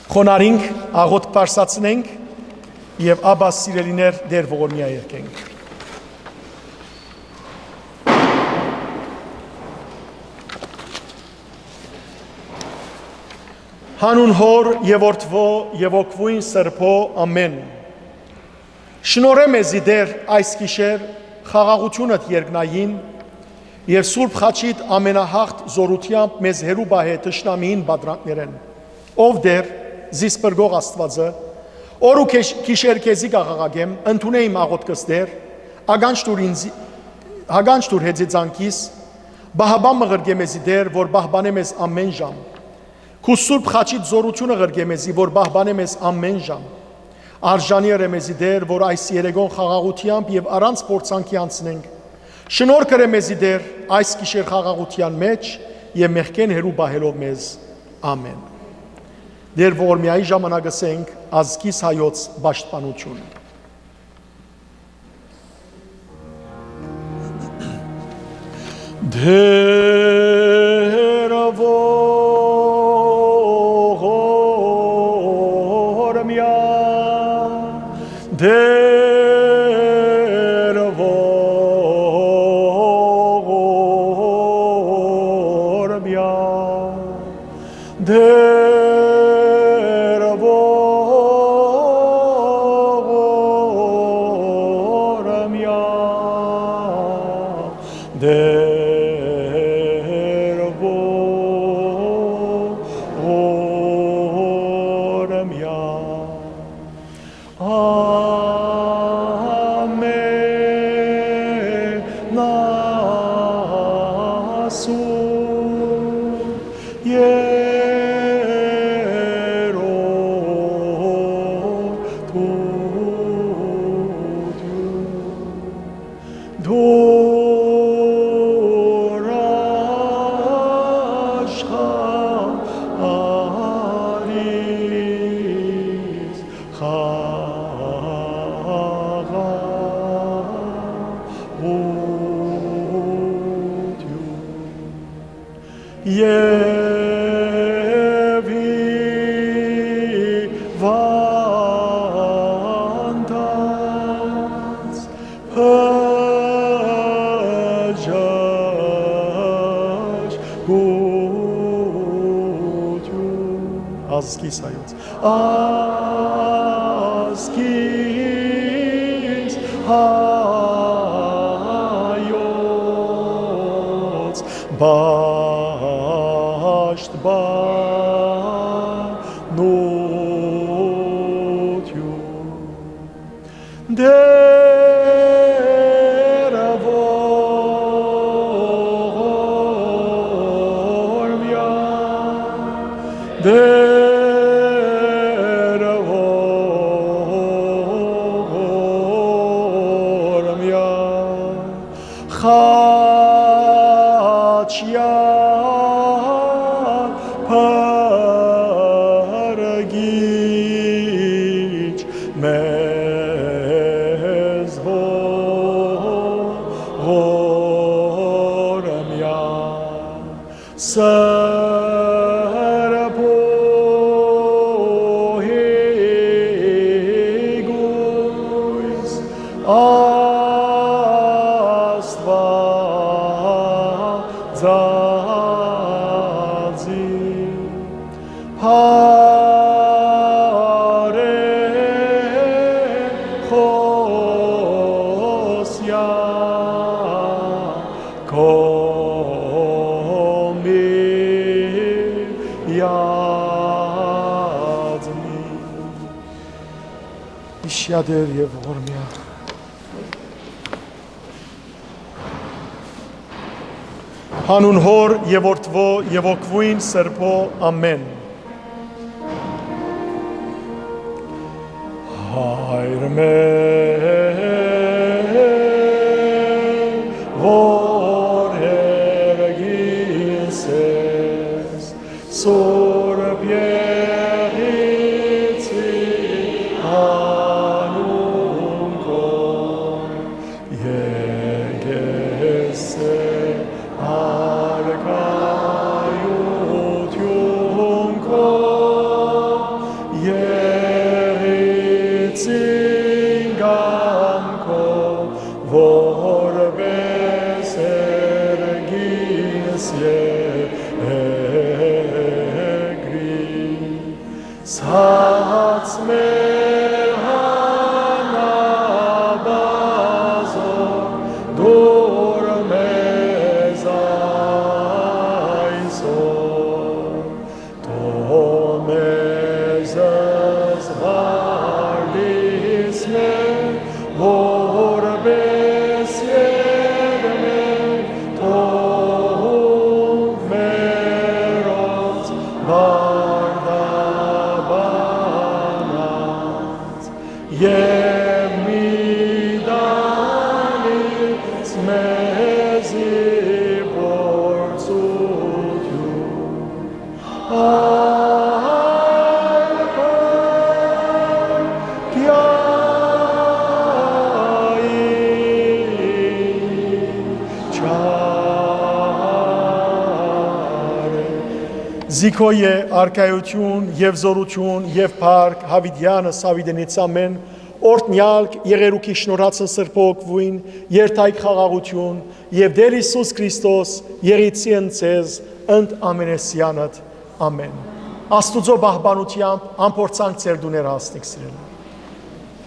Խոնարհինք, աղօթք բարձրացնենք եւ ապա, սիրելիներ, Տէր ողորմիա երգենք։ Յանուն Հօր եւ Որդւոյ եւ Հոգւոյն Սրբոյ, ամէն։ Շնորհէ մեզի, Տէր, այս գիշեր խաղաղութիւնդ երկնային եւ Սուրբ Խաչիդ ամենահաղթ զօրութեամբ մեզ հեռու պահէ թշնամիին պատրանքներէն։ Ով Տէր, զիս փրկող Աստուածը, օր ու քեշ-, գիշեր քեզի կ'աղաղակեմ, ընդունէ իմ աղօթքս, Տէր, ականջ տուր ինձ, ականջ տուր հեծեծանքիս, պահապան մղրկէ մեզի, Տէր, որ պահպանէ մեզ ամէն ժամ։ Քու Սուրբ Խաչիդ զօրութիւնը ղրկէ մեզի, որ պահպանէ մեզ ամէն ժամ։ Արժանի ըրէ մեզի, Տէր, որ այս երեկոյ խաղաղութեամբ եւ առանց փորձանքի անցնենք։ Շնորհք ըրէ մեզի, Տէր, այս գիշեր խաղաղութեան մէջ եւ մեղքէն հեռու պահելով մեզ։ Ամէն։ Տէր ողորմիայի ժամանակ ըսենք ազգիս հայոց պաշտպանութիւն։ Տէր ողորմեա, Տէր ողորմեա, Տէր ողորմեա, Տէր ողորմեա, ամենասուրբ երրորդութիւն, դուր աշխարհիս խաղաղ ութիւն եւ հիւանդանց բժշկութիւն։ Ազգիս հայոց, ազգիս հայոց պաշտպանութիւն։ Տէր ողորմեա, Տէր ողորմեա, խաչեան փրկիչ մեզ ողորմեա, սրբոյ կոյս Աստուածածի, բարեխոսեայ քո միածնի։ Յիշիա Տէր եւ ողորմեա։ Անուն Հօր եւ Որդւոյ եւ Հոգւոյն Սրբոյ, ամէն։ Հայր մեր, որ հեռագին ես, Սուրբ Եղիցի անուն քո, եկես է արքայութիւն քո, Եղիցին կամքով, որպէս հեռագինս երկրի։ Ցած մեր անաբազոր դուր մեզ այսօր, թող մեզ զբաղեցնես, որպէս երբեք թող մերոց պարտաբանած, եւ մի տանիս մեզի փորձութիւն, այլ փրկիայ չարէ։ Զիքոյ է արքայութիւն եւ զօրութիւն եւ փառք յաւիտեանս յաւիտենիցամէն, օրհնեալք եղերուքի շնորհացն Սրբոյ Հոգւոյն, երթայք խաղաղութիւն, եւ Տէր Յիսուս Քրիստոս Եղիցին ձեզ ընդ ամենեսեանդ, ամէն։ Աստուծոյ պահպանութեամբ ամփորձանք ձեր տուները հասնիք սիրելիներ։